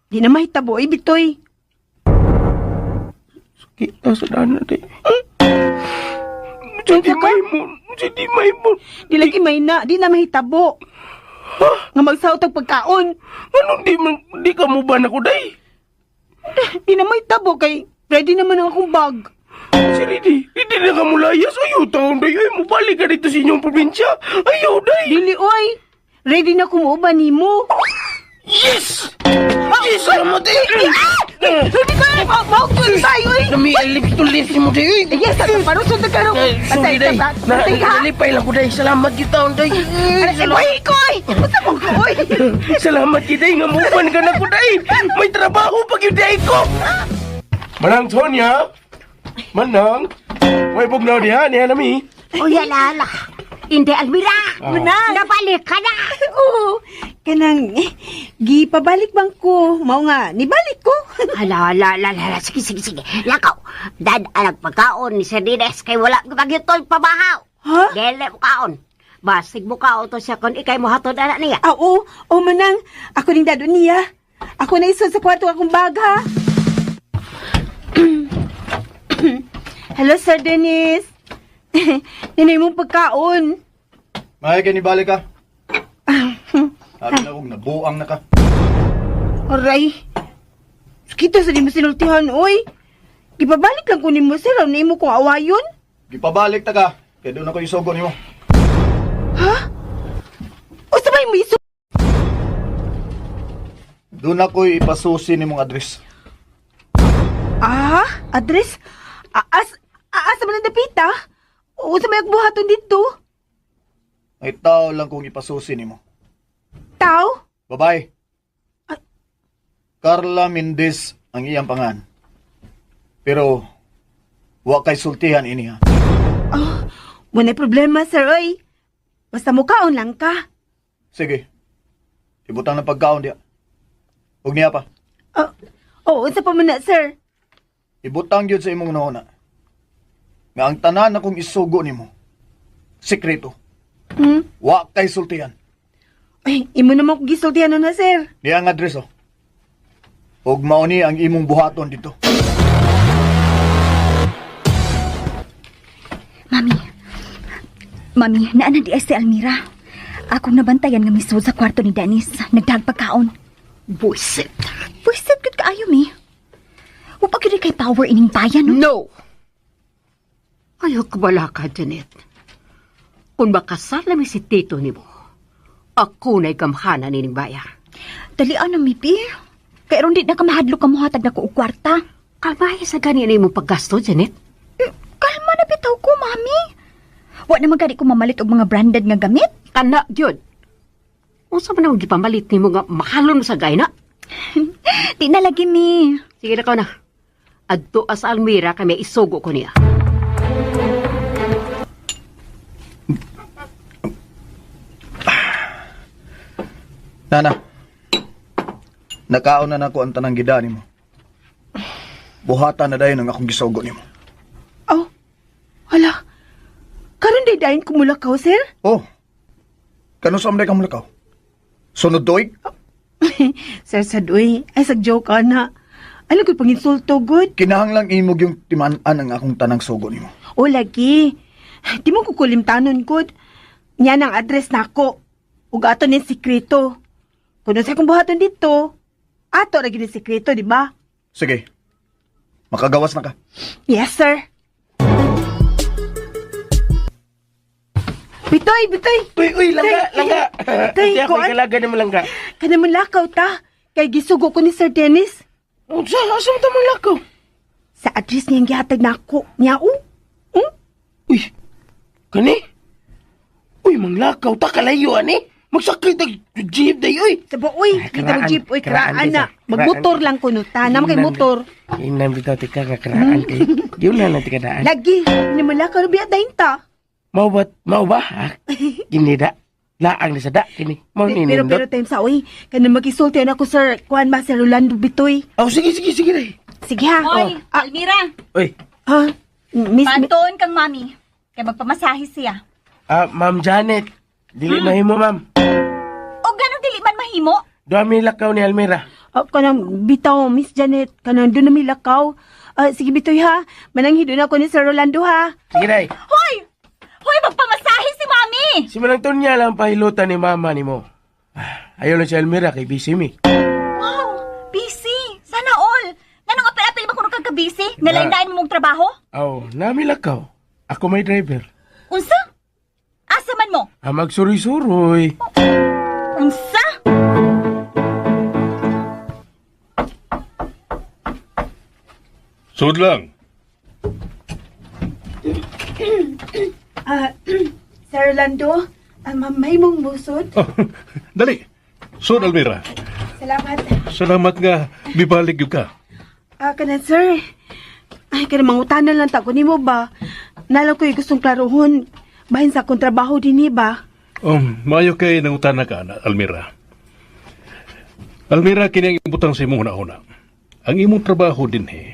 Di na mahitabo, oy, bitoy. Kita sa dana, di. Sa di may mo, sa di may mo. Di lagi may na, di na mahitabo. Nga magsaot ang pagkaon. Anong di, man, di ka mo ba na ko, day? Di na mahitabo kay ready naman ang akong bag. Si Ridi, hindi na ka mulayas. Ayaw, taon, day. Ay, mubalik ka dito sa inyong probinsya. Ayaw, day. Dili, oy. Ready na kumuuban nimo. Yes! Yes, salamat eh! Hindi ko na mawag yun tayo, eh. Nami, lips to lips mo day, uy. Yes, sa parusod na karon. Sorry, day. Nalipay lang ko, day. Salamat kita, day. Ay, ko, ay. Basta mo ko, oy. Salamat kita, nga mupan ka na ko, day. May trabaho pag yun, day ko. Manang Tonya. Manang. May bugnaw diha, niya nami. Uy, ala, ala. Hindi, Almira. Manang. Nabalik ka na. Oo. Kanang, eh, gipabalik bang ko. Mao nga, nibalik ko. Ala, ala, ala, ala. Sige, sige, sige. Lakaw. Dad, alag pagkaon ni Sir Dines kay wala magyutoy pabahaw. Ha? Dili mo kaon. Basig mo kaon to siya kung ikay mo hatod ana niya. Ah, oo. Oh, manang, ako ning dado niya. Ako na isod sa kwarto akong bag, ha? Hello, Sir Dennis. Ninay mong pagkaon. May kay nibalik ka. Sabi na kong nabuang na ka. Aray. Kita sa di mo sinultihan, oy. Gipabalik lang ko nimo, sir. Ano mo kong awayon? Gipabalik ta ka. Kaya doon ako isugo nimo. Ha? O sabay mo isu... Doon ako ipasusi nimong address. Ah, address? Aas, aas man ang dapita? O sa may agbuhaton dito? May tao lang kong ipasusi nimo. Tao? Babae. Carla Mendez ang iyang pangan. Pero wa kay sultihan ini ha. Oh, wala problema, sir, oy. Basta mukaon lang ka. Sige. Ibutang ng pagkaon diya. Ug niya pa. Oh, oh, unsa pa man na, sir? Ibutang gyud sa imong nahuna. Nga ang tanan akong isugo nimo. Sekreto. Hmm? Wa kay sultihan. Ay, imo naman ko gisultihan na, sir. Niya ang address oh. Ug mao ni ang imong buhaton dito. Mami. Mami, naa na di ay si Almira. Akong nabantayan nga misud sa kwarto ni Dennis. Nagdahag pagkaon. Buisit. Buisit gud kaayo mi. Wa pa gyud kay power ining bayan, no? No! Ayaw ka bala ka, Janet. Kung makasal na mi si Tito ni mo, ako na'y gamhanan nining baya. Dali na mi, Pi. Kay aron di na ka mahadlok ka mohatag na ko og kwarta. Kalmahe sa gani na imong paggasto, Janet. Eh, kalma na bitaw ko, mami. Wa naman gani ko mamalit og mga branded nga gamit. Kana, gyud. Unsa man ang gipamalit nimo nga mahalon sa gayna? Di na lagi mi. Sige na ka na. Adto as Almira kay may isugo ko niya. Nana. Nakaon na nako ang tanang gida nimo. Buhatan na dayon ang akong gisugo nimo. Oh, hala. Karon day dayon kumulakaw, sir? Oh. Kano sa amday ka mulakaw? Sunod doig? Sir Sadoy, ay sag joke ana. Ano ko panginsulto good? Kinahanglang imog yung timan-an ang akong tanang sugo nimo. O lagi. Di mo kukulimtanon good. Niyan ang address nako. Ug ato ni sikreto. Kung sa akong buhaton dito, ato ra gyud ni sikreto, di ba? Sige. Makagawas na ka. Yes, sir. Bitoy, bitoy. Uy, uy, langga, langga. Tay, Ate, ako'y kuan. kalaga na malangga. Kana man lakaw ta. Kay gisugo ko ni Sir Dennis. Unsa, asa mo ta manglakaw? Sa address niyang gihatag nako. Niya, oh. Hmm? Uy, kani? Uy, manglakaw ta kalayo ani. Magsakay tag jeep day uy. Sabo, uy, Ah, kita mo karaan, jeep, uy, karaan, karaan na. karaan. Magmotor lang kuno ta. Naman kay motor. Inam bitaw tika ka karaan kay. Yun na lang tika daan. Lagi, hindi mo lakaw biya dahin ta. Mao ba, mao ba? Ha? Kini da. Laang ni sa da kini. Mao ni Pero pero nindot. time sa uy, kana makisulti na ako sir, kuan ba Sir Rolando Bitoy. Oh, sige sige sige day. Sige ha. Hoy, Oh. Ah, Almira, Uy, ha? Miss pantoon kang mami. Kay magpamasahe siya. ah, Ma'am Janet. Dili mahimo, ma'am. O ganong dili man mahimo? Duha mi lakaw ni Almira. Oh, kanang bitaw, Miss Janet, kanang doon na mi lakaw. Ah, sige Bitoy ha, mananghi doon ako ni Sir Rolando ha. Sige day. Hoy! Hoy, magpamasahe si mami! Si Manang Tonya lang pahilutan ni mama nimo. Ah, ayaw lang si Almira kay busy mi. Wow, busy. Sana all. Nganong apil-apil ba kuno kag ka-busy? Nalain-lain mo mong trabaho? Aw, nami lakaw. Ako may driver. Unsa? Asa man mo? Ah, magsuroy-suroy. Unsa? Sud lang. Ah, Sir Orlando, ma'am, may mong musod. Oh, dali. Sud, Almira. Salamat. Salamat nga, bibalik yun ka. Ah, kana sir. Ay, kana mangutana lang ta ko nimo ba? Nalang ko'y gustong klarohon. Bahin sa akong trabaho dinhi ba? Maayo kay nangutana ka, na, Almira. Almira, kini ang ibutang sa imong huna-huna. Ang imong trabaho dinhi,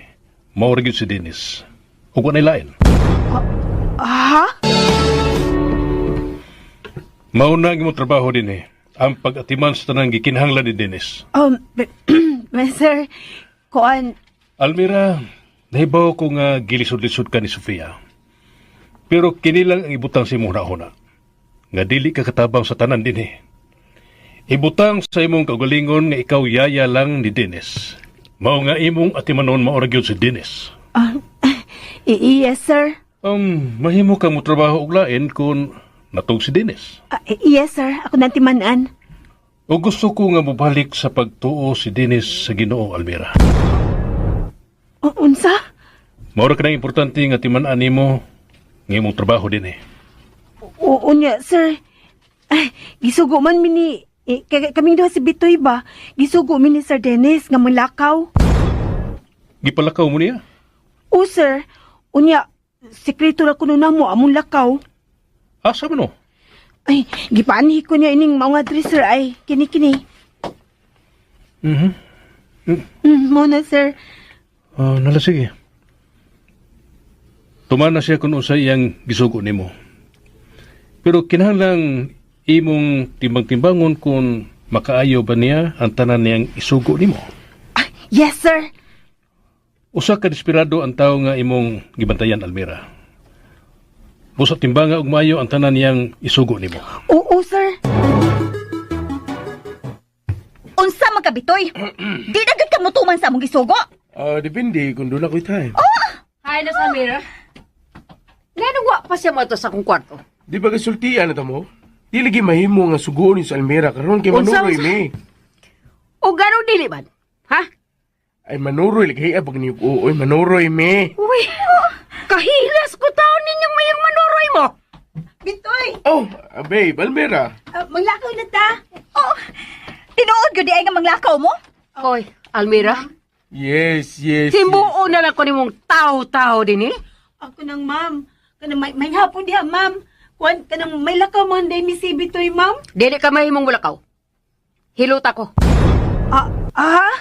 mao ra gyud si Dennis. Ug walay lain. Ah? Mao na ang imong trabaho dinhi, ang pag-atiman sa tanang gikinahanglan ni Dennis. Sir, kuan, Almira, nahibaw ko nga gilisod-lisod ka ni Sofia. Pero kini lang ang ibutang sa imong huna-huna. Nga dili ka katabang sa tanan dinhi. Ibutang sa imong kaugalingon nga ikaw yaya lang ni Dennis. Mao nga imong atimanon mao ra gyud si Dennis. ah, yes, sir. Mahimo ka mo trabaho og lain kung natug si Dennis. Ah, yes, sir. Ako nantimanan. O gusto ko nga mobalik sa pagtuo si Dennis sa Ginoo, Almira. Unsa? Mao ra kanang importante nga timan-an nimo nga imong trabaho dinhi. Oo niya, sir. Ay, gisugo man mi ni eh, kaming duha si Bitoy ba? Gisugo mi ni Sir Dennis nga mulakaw. Gipalakaw mo niya? O sir, unya sekreto ra kuno namo among lakaw. Asa man no? Ay, gipaanhi ko niya ining mga address sir ay kini kini. Mo na sir. Ah, nala sige. Tumana siya kung unsay iyang gisugo nimo. Pero kinahanglang imong timbang-timbangon kung makaayo ba niya ang tanan niyang isugo nimo. Ah, yes sir. Usa ka desperado ang tawo nga imong gibantayan, Almira. Busa timbanga og maayo ang tanan niyang isugo nimo. Oo sir. Unsa man ka bitoy? Di na gud ka mutuman sa among gisugo. Ah, depende kung doon ako'y time. Hi na Samira. Ngano wa pa siya mo sa akong kwarto? Di ba kasultian na tamo? Di lagi mahimo nga sugoon sa Almira karon kay Unsa, manuroy unsa? mi. O garo dili man? Ha? Ay manuroy lagi ay pag niyog oy manuroy mi. Uy, kahilas ko taon ninyong mayang manuroy mo. Bitoy, Oh, babe, Almira. maglakaw na ta. Oh, tinuod gyud di ay nga manglakaw mo? Hoy, Almira, Yes, yes. Simbuo na lang ko nimong tao-tao din eh. Ako nang ma'am. Kanang may hapon diha ma'am. Kuan kanang may lakaw man day mi si Bitoy ma'am. Dili ka mahimong mulakaw. Hilot ako. Ah, ah?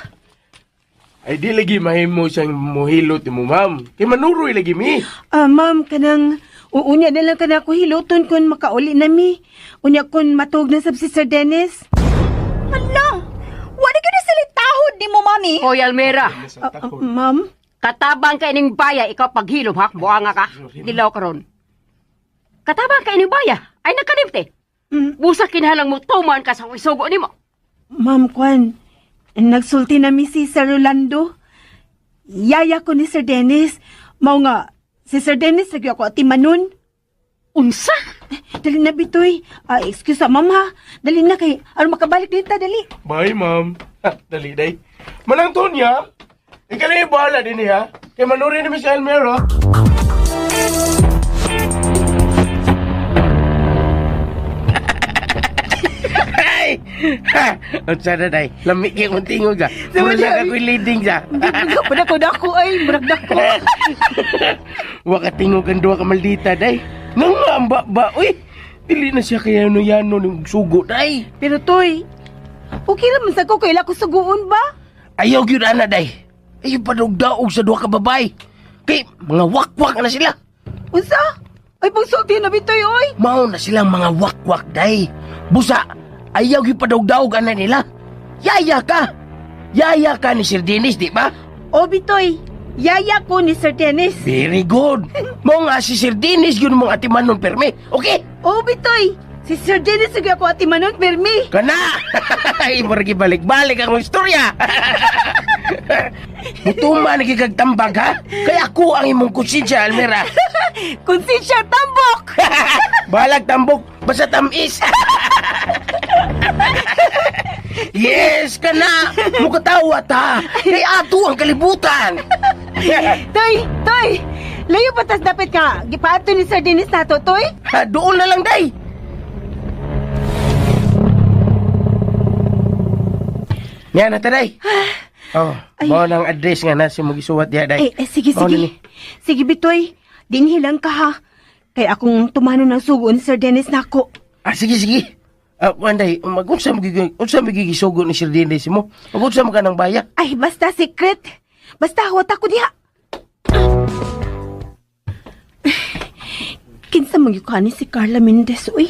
Ay di lagi mahimo siyang mohilot mo, ma'am. Kay manuroy lagi mi. Ah, ma'am, kanang uunya na lang kana ako hiluton kun makauli na mi. Unya kun matuog na sab si Sir Dennis. Hala, wala gyud na sila tahod nimo, mami. Hoy, Almira, Ah, ah, ma'am, katabang ka ining baya, ikaw paghilom ha, buanga ka. Dilaw karon. Katabang ka ining baya, ay nakalimte. Busa kinahanglan mo tuman ka sa isugo nimo. Ma'am Kwan, nagsulti na mi si Sir Rolando. Yaya ko ni Sir Dennis. Mao nga, si Sir Dennis lagi ako atimanon. Unsa? Dali na bitoy. Ah, excuse sa ma'am ha. Dali na kay aron makabalik din ta dali. Bye, ma'am. Ha, dali, day. Manang Tonya, ikaw na yung bahala din ha. Kay manuroy na mi si Almira. Ay! Ha! Unsa na day? Lami kay kong tingog ah. Mura lang ako'y leading sa. Pada ko dako ay, murag dako. Wa ka tingog ang duha ka maldita day. Nang ba ba uy. Dili na siya kaya no yano ning sugo day. Pero toy, okay ra man sa ko kay ko suguon ba? Ayaw gyud ana day. Ayaw padugdaog sa duha ka babay. Kay mga wakwak na sila. Unsa? Ay pagsulti na bitoy oy. Mao na silang mga wakwak day. Busa, ayaw gyud padugdaog ana nila. Yaya ka. Yaya ka ni Sir Dennis, di ba? O bitoy, yaya ko ni Sir Dennis. Very good. Mao nga si Sir Dennis yun mong atimanon perme. Okay? O bitoy, si Sir Dennis lagi ako atimanon permi. Kana! Ay, murag balik-balik ang istorya. Mutuma na kag tambag ha? Kaya ako ang imong konsensya, Almira. Konsensya tambok. Balag tambok, basta tamis. Yes, kana! Mukatawa ta! Kay ato ang kalibutan! Toy, Toy! Layo pa tas dapat nga. Gipaato ni Sir Dennis nato, Toy. Ha, doon na lang, day. Yan na, taday. Oh, mao nang address nga na si magisuwat diha, day. Eh, eh, sige, Mao sige. na ni. Sige, Bitoy. Dinhi lang ka, ha. Kay akong tumano ng sugo ni Sir Dennis nako. Ah, sige, sige. Ah, Wanday, magunsa magiging unsa magiging sugo ni Sir Dennis mo? Magunsa man ka ng baya? Ay, basta secret. Basta huwat ako diha. Kinsa man gyud ni si Carla Mendez, uy.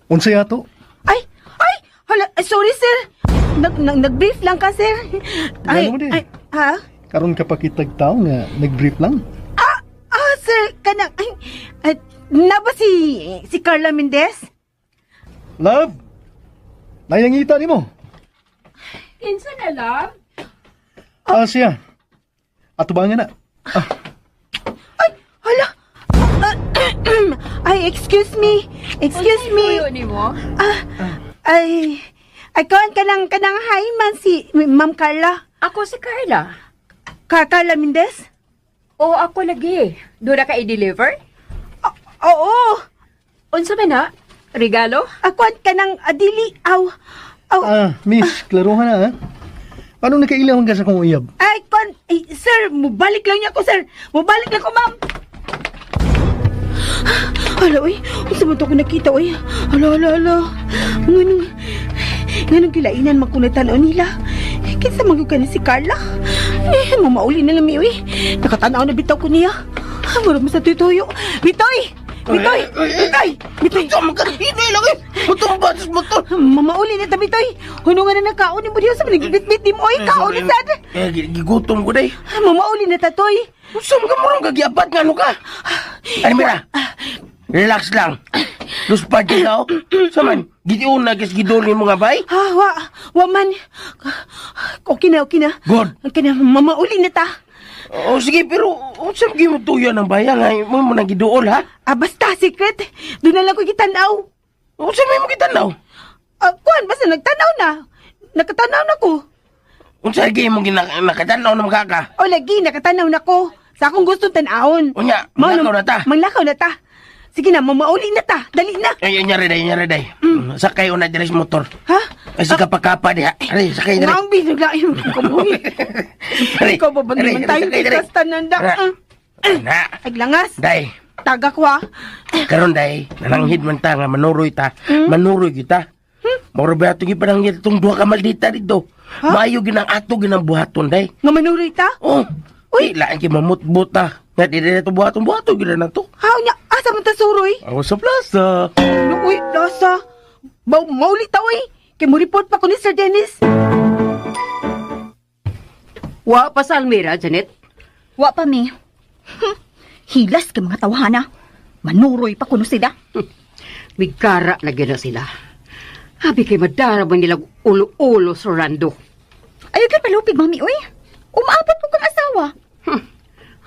Unsay ato? Ay, ay, hala, ay, sorry sir. Nag-brief lang ka, sir. Ay, Gano mo din. ay, ha? Karon ka pa kitag tao nga nag-brief lang. Ah, ah, sir, kanang, ay, ay, na ba si Carla Mendez? Love! Nayangita nimo. Kinsa na lang? Ah, siya. Atubangan na. Ay, hala. Ah, ay, excuse me. Excuse me. Unsay nimo? Ah, ay, ay, kawan ka kanang hi man si Ma'am Carla. Ako si Carla. Carla Mendez? Oo, ako lagi. Doon na ka i-deliver? Oo. Unsa man na? Regalo? Ako ka ng adili. Aw. Aw. Ah, miss, klaruhan na ha. Paano nakailawan ka sa kong uyab? Ay, kon, ay, sir, mubalik lang niya ko, sir. Mubalik lang ko, ma'am. Hala, uy. Unsa man to ko nakita, uy. Hala, hala, hala. Nganong, nganong kilainan man ko na tan-aw nila. Kinsa man gyud ka ni si Carla? Eh, mamauli na lang mi, uy. Nakatanaw na bitaw ko niya. Ah, murag mo sa tuyo. Bitoy! Bitoy! Bitoy! Bitoy! Hinoy lang eh! Mutumba sa motor! Mamauli na ta, Bitoy! Hunungan na ng kaon ni mo diha sa manigibit-bit ni mo, oy! Kaon ni sad! Eh, gigutom ko day. Mamauli na ta, Toy! Unsa man ka murong gagiabat nga ano ka? Almira, relax lang. Luspad ka oh. Sa man, gidiuna kis gidulin mo nga bay? Ha, wa, wa man. Okay na, okay na. Good. Okay na, mamauli na ta. Oh, sige, pero unsa man gyud mo tuyo ng baya nga mo mo nang giduol ha? Ah, basta, secret. Doon na lang ko gitanaw. Unsa may mo gitanaw? Ah, kuan, basta nagtanaw na. Nakatanaw na ko. Unsa gyud mo nakatanaw na makaka? O lagi, nakatanaw na ko. Sa akong gusto tanawon. Unya, manglakaw na ta. Manglakaw na ta. Sige na, mamauli na ta. Dali na. Ay, unya rin, unya rin, Sakay una diri sa motor. Ha? Ay, sige kapakapa diha. Ari, sakay diri. Ang binog lang. Ay, kabuhi. Ikaw ba ba naman tayo? Basta nanda. Na. Ay, langas. Day. Taga ko ha. Karon day, nananghid man ta nga manuroy ta. Manuroy kita. Moro ba atong ipananghid itong duha ka maldita dito. Maayo ginang ato ginang buhaton day. Nga manuroy ta? Oh. Uy, laan kay mamutbot ta. Nga di na ito buhaton, buhaton gina na to. Ha, unya, asa man ta suroy? Ako sa plaza. No, uy, plaza. Mauli ta, uy. Kay mo report pa ko ni Sir Dennis. Wa pa sa Almira, Janet. Wa pa mi. Hilas kay mga tawhana. Manuroy pa kuno sila. Migkara lagi na sila. Abi kay madara ba nila ulo-ulo sa rando. Ayaw kay palupig, mami, uy. Umaabot ko kang asawa.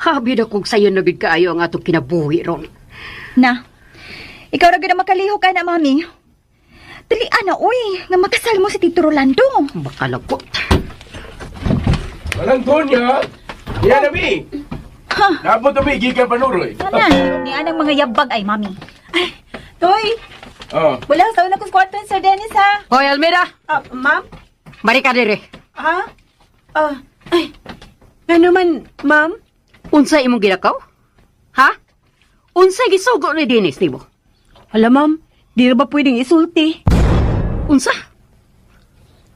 Habi na kung sayo na gid kaayo ang atong kinabuhi ron. Na, ikaw ra gyud ang makalihok ka na, mami. Dali ana, uy, nga makasal mo si Tito Rolando. Makalakot. Walang Tonya. Yan na, mi. Napot na, mi. Gikan panuroy. Sana, ni anang mga yabag ay, mami. Ay, Toy, Oh. wala sa una kong kwarto ni Sir Dennis, ha? Hoy, Almira! Ah, ma'am? Balik ka dire. Ha? Ah, ay, ano man, ma'am? Unsa imong gilakaw? Ha? Unsa gisugo ni Dennis nimo? Hala, ma'am, di na ba pwedeng isulti? Unsa?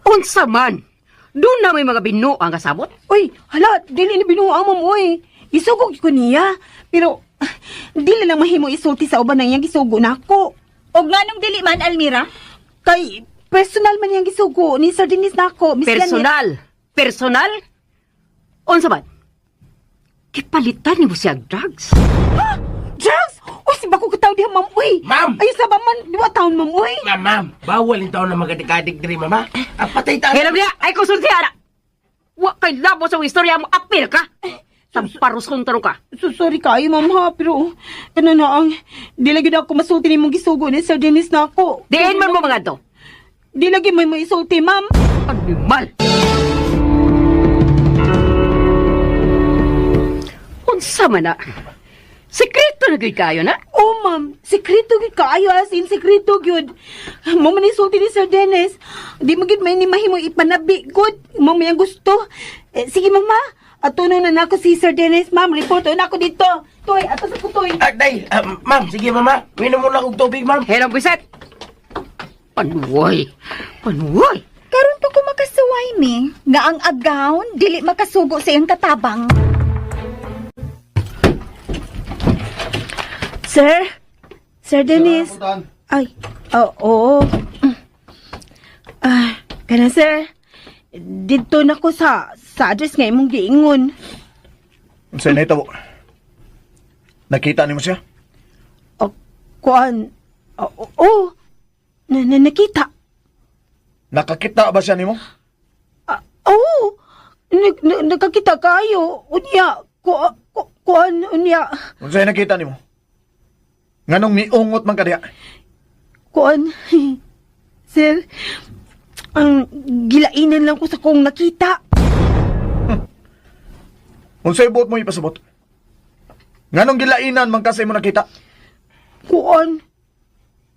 Unsa man? Doon na may mga binuang ang kasabot? Uy, hala, dili na binuang, ma'am, uy. Isugo ko niya. Pero, dili lang mahimo isulti sa uban ng iyang gisugo na ako. Og nganong dili man, Almira? Kay, personal man iyang gisugo ni Sir Dennis na ako. Miss Janet. Personal. Personal? Unsa man? Gipalitan nimo siya og drugs. Ha? Drugs? Uy, si bako kataw diha, ma'am, uy. Ma'am! Ay, sa ba man, di ba taon, ma'am, uy? Ma'am, ma'am, bawal yung taon na magkadik-kadik diri, mama. Ang patay ta. Hirap niya, ay konsulti ana. Wa kay labo sa istorya mo, apil ka. Tamparos kong tarong ka. So, sorry kayo, ma'am, ha? Pero, ano na ang, di lagi na ako masulti ni mong gisugo ni Sir Dennis na ako. Diin man mo mga to. Di lagi may maisulti, ma'am. Animal! Unsa man na? Sekreto na gyud kayo na? Oh, ma'am, sekreto gyud kaayo, as in sekreto gyud. Mo man isulti ni Sir Dennis. Di mo gyud may ni mahimo ipanabi gud. Mo may ang gusto. Eh, sige, mama. Ato na nako si Sir Dennis, ma'am. Report na ako dito. Toy, ato sa kutoy. Ah, day, ah, ma'am, sige mama. Minom muna akong tubig, ma'am. Hello, buwisit! Panuway! Panuway! Karon pa ko makasuway mi nga ang agawn dili makasugo sa iyang katabang. Sir? Sir Dennis? Ay, oo. Oo. Ah, kana sir. Didto na ko sa address nga imong giingon. Unsay nahitabo? Nakita nimo siya? O, kuan. Oo. Oh, na, na, nakita. Nakakita ba siya nimo? Ah, oo. Nakakita kayo. Unya, kuan, unya. Unsay nakita nimo? Nganong miungot man ka diha? Kuan. Sir, ang gilainan lang ko sa kong nakita. Unsay buot mo ipasabot? Nganong gilainan man ka sa imo nakita? Kuan.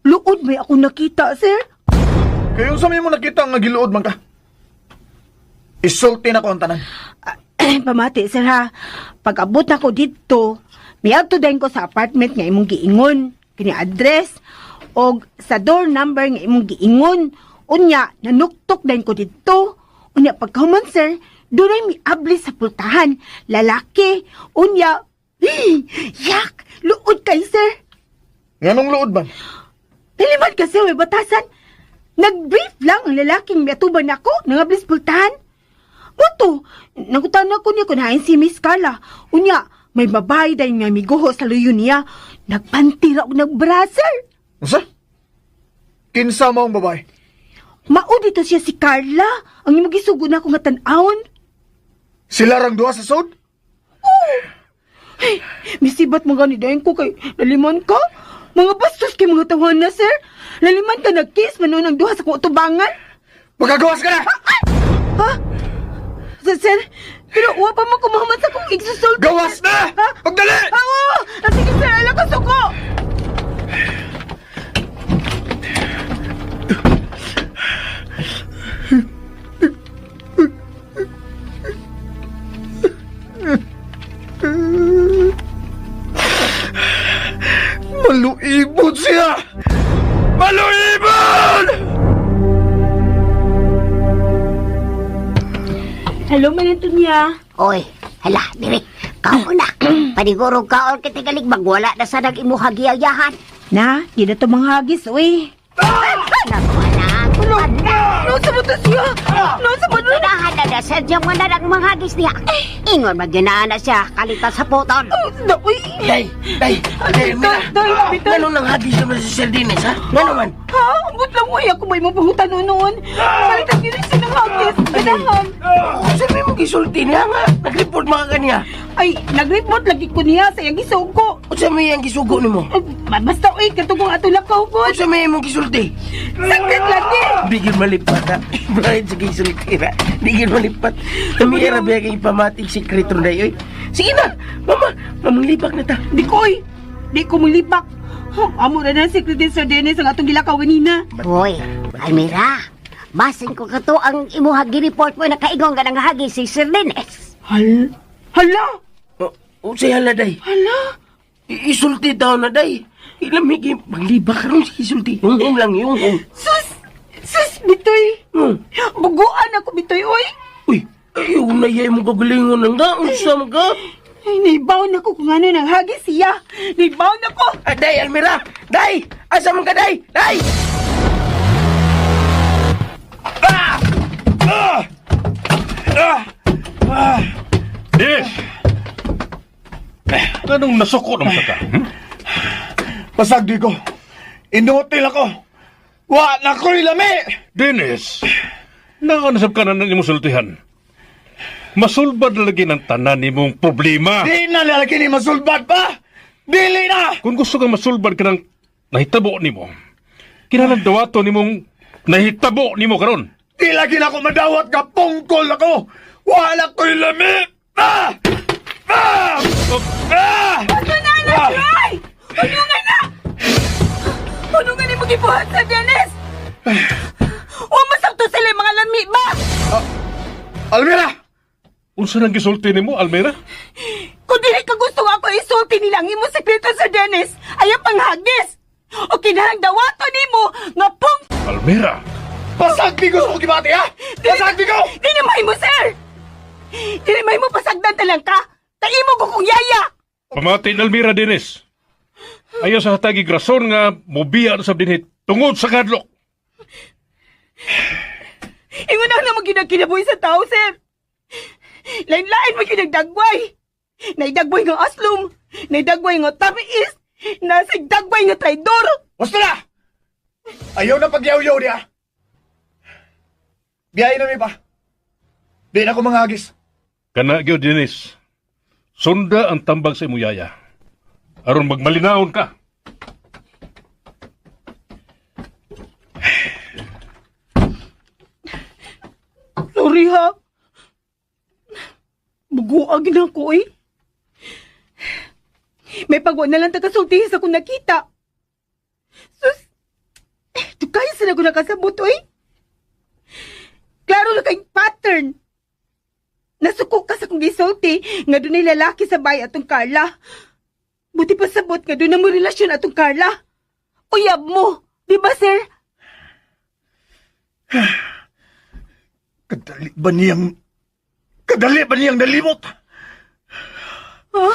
Luod may ako nakita, sir. Kay unsa may mo nakita nga giluod man ka? Isulti na ko ang tanan. Pamati, sir ha. Pag-abot na ko dito, miadto din ko sa apartment nga imong giingon. Kini address og sa door number nga imong giingon. Unya, nanuktok din ko dito. Unya, pagkahuman, sir, dunay miabli sa pultahan. Lalaki. Unya, yak! Luod kay sir. Nganong luod man? Naliman kasi may batasan. Nag-brief lang ang lalaking miatuban ako, nangablis pultahan. Muto, nangutan ako niya kung hain si Miss Carla. Unya, may babae dahil nga miguho sa luyo niya. Nagpantira og nagbraser. Unsa? Kinsa mo ang babae? Mao dito siya si Carla. Ang imong gisugo na ako nga tan-awon. Sila rang duha sa sod? Ay, misibat mo gani dayon ko kay laliman ka. Mga bastos kay mga tawahan na, sir. Laliman ka nag-kiss manon ang duha sa kutubangan. Magagawas ka na! Ha? Sir, sir, pero wa pa man kumahaman sa kong igsusulti. Gawas na! Ha? Pagdali! Ah, oo! Ah, sige, sir, ala ka suko! Maluibot siya! Maluibot! Hello, Manantonia. Oy, hala, dire. Kaon na. Paniguro kaon kay tigalig magwala na sa nag imuha giyayahan. Na, di na to manghagis, uy. Nakuha na. No, sa mo to siya! No, sa mo to! Ganahan na na sadya mo na ang manghagis niya. Ingon magginaan na siya kalitan sa puton. Oh, na, uy! Day, day, day, Mira. Day, day. Ngano nang hagis naman si Sir Dennis, ha? Ngano man? Ha? Ambot lang, uy. Ako ba'y mapahutan noon? Palitan yun siya ng hagis. Ganahan. Unsa may mo gisulti niya nga? Nag-report mga kaniya. Ay, nag-report lagi ko niya sa iyang gisugo. Unsa may ang gisugo nimo? Ay, basta, uy, katugong ato lakaw ko. Unsa may imong gisulti? Sakit lagi! Bigyan malipat ha. Bakit sa gisulti na? Bigyan malipat. Namira biya kay pamating sikreto na oy. Sige na, mama, mamanglipak na ta. Di ko, oy. Di ko mulibak. Amo na na secret ni Sir Dennis ang atong gilakaw nina. Hoy, Almira. Basin ko kato ang imuha gireport mo nakaingon nga nanghagis si Sir Dennis. Hal? Hala! O, unsay hala day? Hala! Isulti daw na day. Ilamig yung panglibak karon sa isulti. Yung lang yung hong. Sus! Sus, bitoy! Buguan ako, bitoy, oy! Uy, ayaw na yay mo kagalingon ang ga. Unsa man ka? Ay, naibaw na ko kung ano nang hagis siya. Naibaw na ko! Ah, day, Almira! Day! Asa man ka, day? Day! Dennis! Anong nasuko naman sa ka? Hmm? Pasag di ko. Inutil ako. Wa na ko'y lami! Dennis! Nakanasab ka na ng imong sultihan. Masulbad na lagi ng tanan nimong problema. Di na lalaki ni masulbad pa! Dili na! Kung gusto kang masulbad ka ng nahitabo nimo, kinahanglan dawato nimong Nahitabo nimo karon. Di lagi na ako madawat nga pungkol ako. Wala ko'y lami. Ah! Ah! Ah! Ano na, anak, Roy? Hunungan na! Hunungan ni mo gibuhat sa Dennis! Wa masabto sila yung mga lami ba? Almira! Unsa nang gisulti nimo, Almira? Kung dili ka gusto nga ako isulti nila ang imong sekreto sa Dennis, ayaw panghagis! O kinahang dawato nimo nga pung... Almira! Pasagdi ko sa akong gibati, ha? Pasagdi ko! Di na mahimo, sir! Di na mahimo pasagdan talang ka! Taimo ko kong yaya! Pamati Almira Dennis. Ayaw sa hatagig rason nga mobiya na sa dinhi tungod sa kadlok. Ingon na mo ginagkinabuhi sa tao, sir. Lain-lain mo ginagdagway. Naidagway nga aslum, naidagway nga tamis, nasigdagway nga traidor. Basta na! Ayaw na pagyaw-yaw niya. Biyahe na mi pa. Di na ako manghagis. Kana gyud Dennis. Sunda ang tambag sa imong yaya. Aron magmalinahon ka. Sorry ha. Buguag na ako eh. May pagwa na lang tagasultihin sa kung nakita. Sus, tukay sa na ko nakasabot eh. Klaro na kayong pattern. Nasuko ka sa kong gisulti nga dunay lalaki sa bay atong Carla. Buti pa sabot nga doon na mo relasyon atong Carla. Uyab mo, di ba sir? Kadali ba niyang... Kadali ba niyang nalimot? Ha?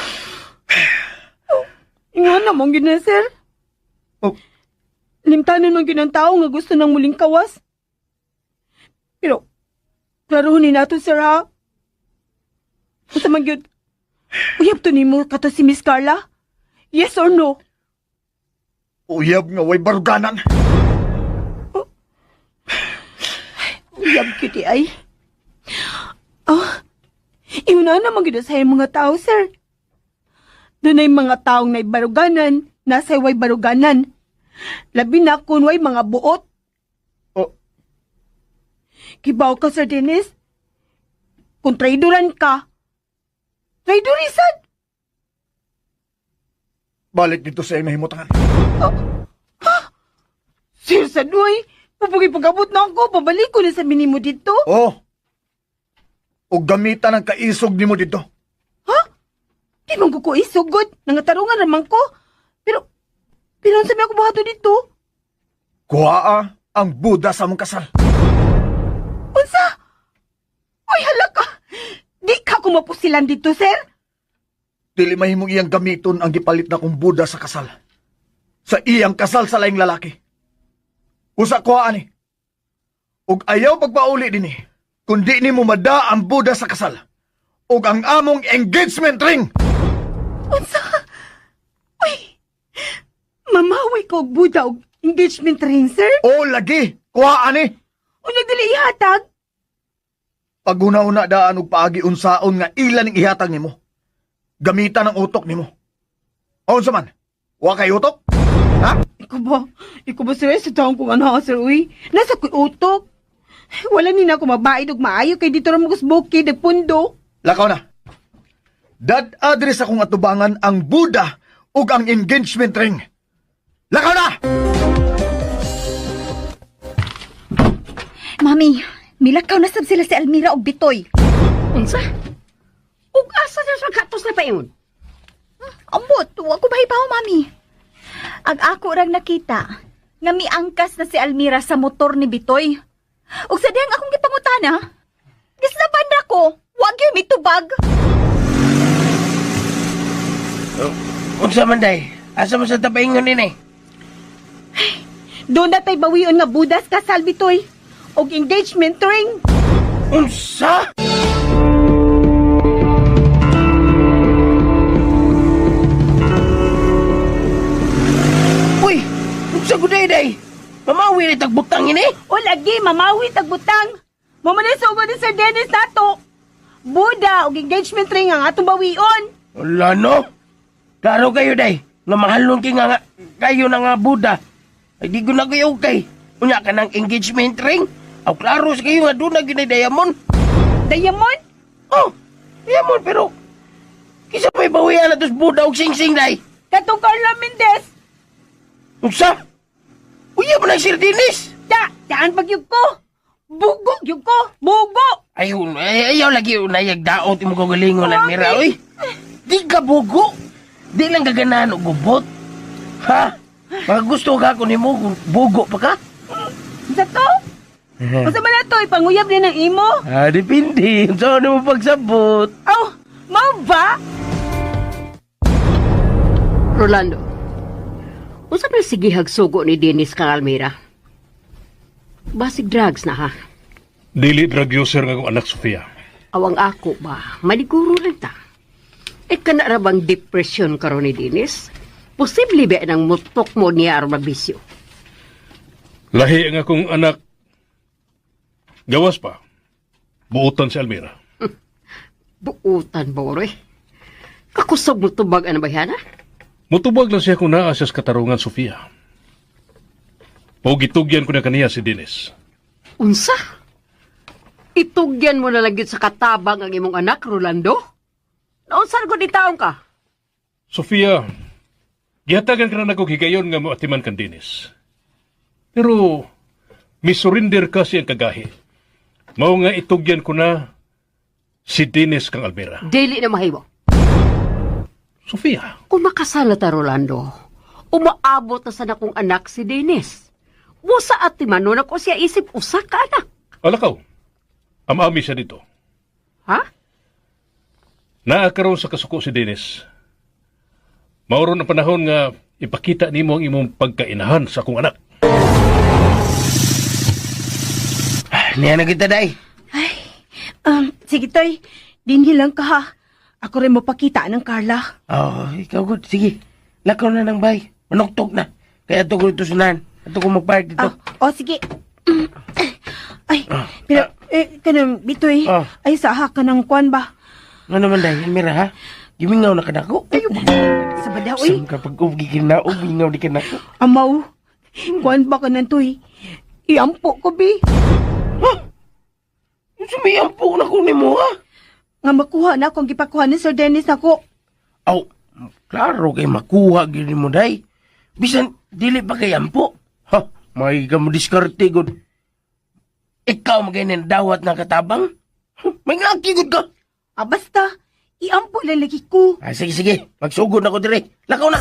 Oh, ingon namang yun na, sir. Oh. Limtanon man yun ang tao nga gusto ng muling kawas. Pero, klarohon ni nato, sir, ha? Unsa man yun? Uyab to nimo kato si Miss Carla? Yes or no? Uyab nga way baruganan. Uyab cutie ay. Ah, iuna naman gyud sa mga tao, sir. Dunay mga taong naibaruganan, nasa way baruganan. Labi na kun way mga buot. Oh. Kibaw ka, Sir Dennis. Kung traidoran ka, traidorisan. Balik dito sa iyong nahimutangan. Sir Sadoy, pupugay-pagabot na ako, pabalik ko na sa minimo dito. Oh. O gamitan ang kaisog nimo dito. Ha? Di man ko ko isugod, nangatarungan raman ko. Pero, pero ang sabi ako buhato dito? Kuhaa ang Buddha sa among kasal. Unsa? Uy, hala ka! Di ka kumapusilan dito, sir! Dili mahimong iyang gamiton ang gipalit na kong Buddha sa kasal. Sa iyang kasal sa laing lalaki. Usa kuhaan ni. Ug ayaw pagpauli dinhi. Kundi nimo mada ang Buddha sa kasal. Ug ang among engagement ring. Unsa? Uy! Mamawi ko og Buddha og engagement ring, sir? O lagi, kuhaan ni. Unya dili ihatag? Paghuna-una daan og paagi unsaon nga ilan ning ihatag nimo. Gamitan ang utok nimo. O unsa man? Wa kay utok? Ha? Ikaw ba? Ikaw ba, sir? Sa taong kong ano, sir, uy. Nasa ko'y utok. Wala ni na ako mabaid og maayo kay dito ra mo bukid nagpundo. Lakaw na. Dad address akong atubangan ang Buddha ug ang engagement ring. Lakaw na! Mami, milakaw na sab sila si Almira og Bitoy. Unsa? Ug asa na sa katos na paingon? Ambot, wa ko bahibaw, mami. Ang ako rang nakita, nga miangkas na si Almira sa motor ni Bitoy. Ug sa dihang akong gipangutana, gislaban na ko, wa gyud mitubag. Unsa man day? Asa man sa tapaingon din eh? Doon na tay bawion nga budas kasal Bitoy og engagement ring. Unsa? Uy, unsa gud day day? Mamawi ni tagbutang ini. O lagi mamawi tagbutang. Mo man sugod ni Sir Dennis nato. Buda og engagement ring ang atong bawion. Wala no. Klaro kayo day. Nga mahalon kay nga, nga kayo na nga Buda. Ay di ko na kayo okay. Unya ka ng engagement ring. Aw, klaro sa kayo nga doon na gyud ay diamond. Diamond? Oh, diamond pero kisa may bawian na tos Buda og sing-sing day. Katong Carla Mendez. Unsa? Uya mo nang Sir Dennis. Da, daan pag yun ko. Bugog yun ko. Bugo. Ay, ay, ayaw lagi unayag daot imo kagalingon Almira, oy. Di ka bugo. Di lang gaganahan og gubot. Ha? Mga gusto ka ko nimo kung bugo pa ka? Sa to? Unsa man na to? Ipanguyab din ang imo. Ah, depende. Unsa ano mo pagsabot? Aw, mao ba? Rolando, unsa man sige hagsugo ni Dennis kang Almira? Basig drugs na ha. Dili drug user nga akong anak, Sofia. Awang ako ba, maniguro lang ta. E kana ra bang depression karon ni Dennis? Posible ba nang mutok mo niya aron mabisyo? Lahi ang akong anak. Gawas pa. Buotan si Almira. Buutan boroy. Kakusog mo tubag ano ba yan, ha? Mutubag lang siya kung naa siya sa katarungan, Sofia. O gitugyan ko na kaniya si Dennis. Unsa? Itugyan mo na lang yun sa katabang ang imong anak, Rolando? Naunsan ko di taong ka? Sofia, gihatagan ka na nagkong higayon nga moatiman kang Dennis. Pero, misurrender ka siyang kagahi. Mao nga itugyan ko na si Dennis kang Almira. Dili na mahimo. Sofia. Kung makasala ta, Rolando, umaabot na sa nakong anak si Dennis. Busa at timanon ako siya isip usa ka anak. Alakaw, amami siya dito. Ha? Naa karon sa kasuko si Dennis. Mauron ang panahon nga ipakita nimo ang imong pagkainahan sa akong anak. Niya na kita, day. Sige, Toy. Dinhi lang ka ha. Ako rin mapakita ng Carla. Oh, ikaw good. Sige. Lakaw na ng bay. Manuktok na. Kaya ato ko ito sunan. Ato ko magpark dito. Oh, sige. Ay, pero, eh, kanang, Bitoy, ay, saha ka ng kwan ba? Ano naman, day? Almira, ha? Gimingaw na ka na ako. Ay, sa bada, uy. Sam kapag ubgi ka na, ubingaw di ka na ako. Amaw, kwan ba ka ng tuy? Iampo ko, bi. Sumiyampo na ko ni mo, ha? Nga makuha na akong gipakuha ni Sir Dennis ako. Aw, klaro kay makuha gyud mo, day. Bisan dili pa kay ampo. Ha, may ka mo diskarte gud. Ikaw maganin dawat na katabang. Huh, may ngaki gud ka. Ah, basta, iampo lang lagi ko. Ah, sige, sige. Magsugod na ko dire. Lakaw na.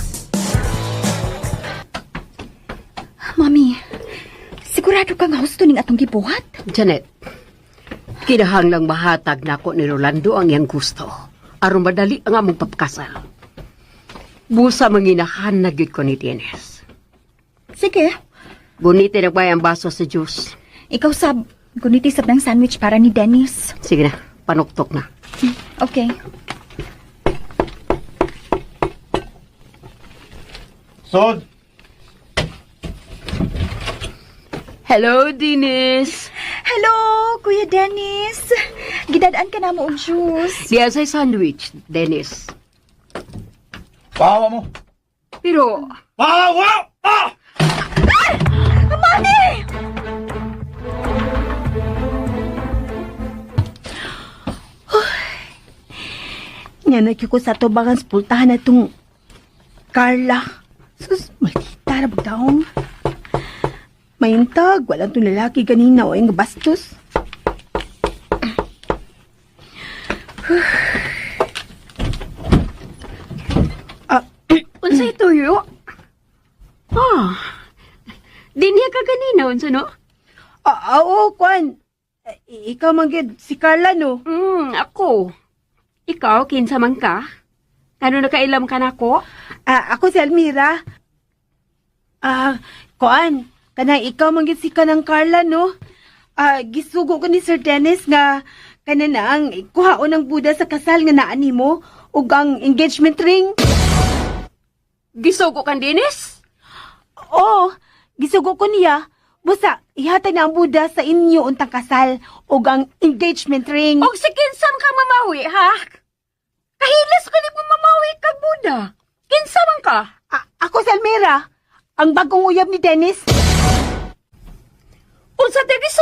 Mami, sigurado ka nga husto ning atong gibuhat? Janet, kinahanglang mahatag nako ni Rolando ang iyang gusto. Aron madali ang among papakasal. Busa manginahan na gyud ko ni Dennis. Sige. Gunitin na ba ang baso sa juice? Ikaw sab, guniti sab ng sandwich para ni Dennis. Sige na, panuktok na. Okay. Sod! Hello, Dennis. Hello, Kuya Dennis. Gidadaan ka na mo og juice. Diya sa sandwich, Dennis. Pahawa mo! Pero, Pahawa! Ah! Mami! Nga ko sa tubangan sa pultahan na itong Carla. Sus, maldita na bagdaong. Mayintag, walang itong lalaki ganina o yung bastos. Ah, unsay tuyo? Ah, dinhi ka ganina, unsa no? Ah, oo, Kwan. Eh, ikaw man gyud, si Carla, no? Ako. Ikaw, kinsa man ka? Kano nakailam ka nako? Ah, ako si Almira. Ah, Kuan, kanang ikaw man gyud si kanang Carla, no? Ah, gisugo ko ni Sir Dennis nga kana na ang kuhaon ng Buddha sa kasal nga naa nimo ug ang engagement ring. Gisugo kan Dennis? Oo, gisugo ko niya. Busa, ihatag na ang Buddha sa inyo untang kasal ug ang engagement ring. Og si kinsa man ka mamawi, ha? Kahilas ka ni mo mamawi kag Buddha. Kinsa man ka? Ako si Almira, ang bagong uyab ni Dennis.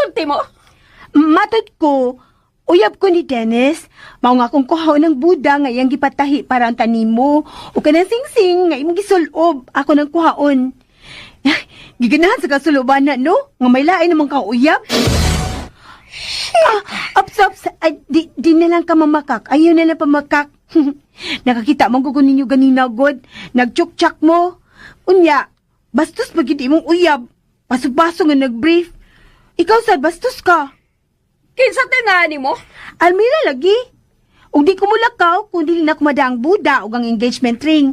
Nakasulti mo? Matod ko, uyab ko ni Dennis, mao nga akong kuhaon ng buda nga iyang gipatahi para ang tanimo, o kanang singsing nga imong gisulob, ako nang kuhaon. Giganahan sa kasuloban na, no? Nga may lain naman kang uyab. Ah, ups, ups, ay, di na lang ka mamakak. Ayaw na lang pamakak. Nakakita man ko ninyo ganina, God. Nagtsuktsak mo. Unya, bastos pag imong uyab. Paso-paso nga nag-brief. Ikaw sad, bastos ka. Kinsa tinani mo? Almira lagi. Ug di ko mulakaw kung dili na kumada ang Buddha ug ang engagement ring.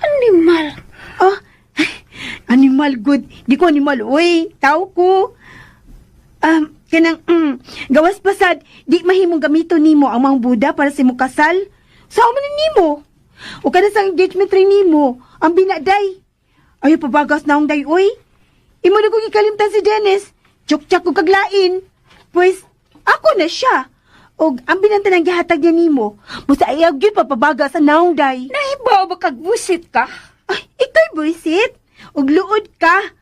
Animal. Ah, animal good. Di ko animal, uy. Tao ko. Kanang, gawas pasad, di mahimong gamito nimo ang mga Buddha para sa imong kasal. Sao man ni nimo? O kana sa engagement ring nimo, ang binaday. Ayaw pabagas na akong day, uy. Imo na kong ikalimtan si Dennis. Tsuktsak ko kaglain. Pues, ako na siya. Og ang binantan ang gihatag niya nimo, musa ayaw gyud papabaga sa naong day. Nahibaw ba kagbusit ka? Ay, ika'y buisit. Og luod ka.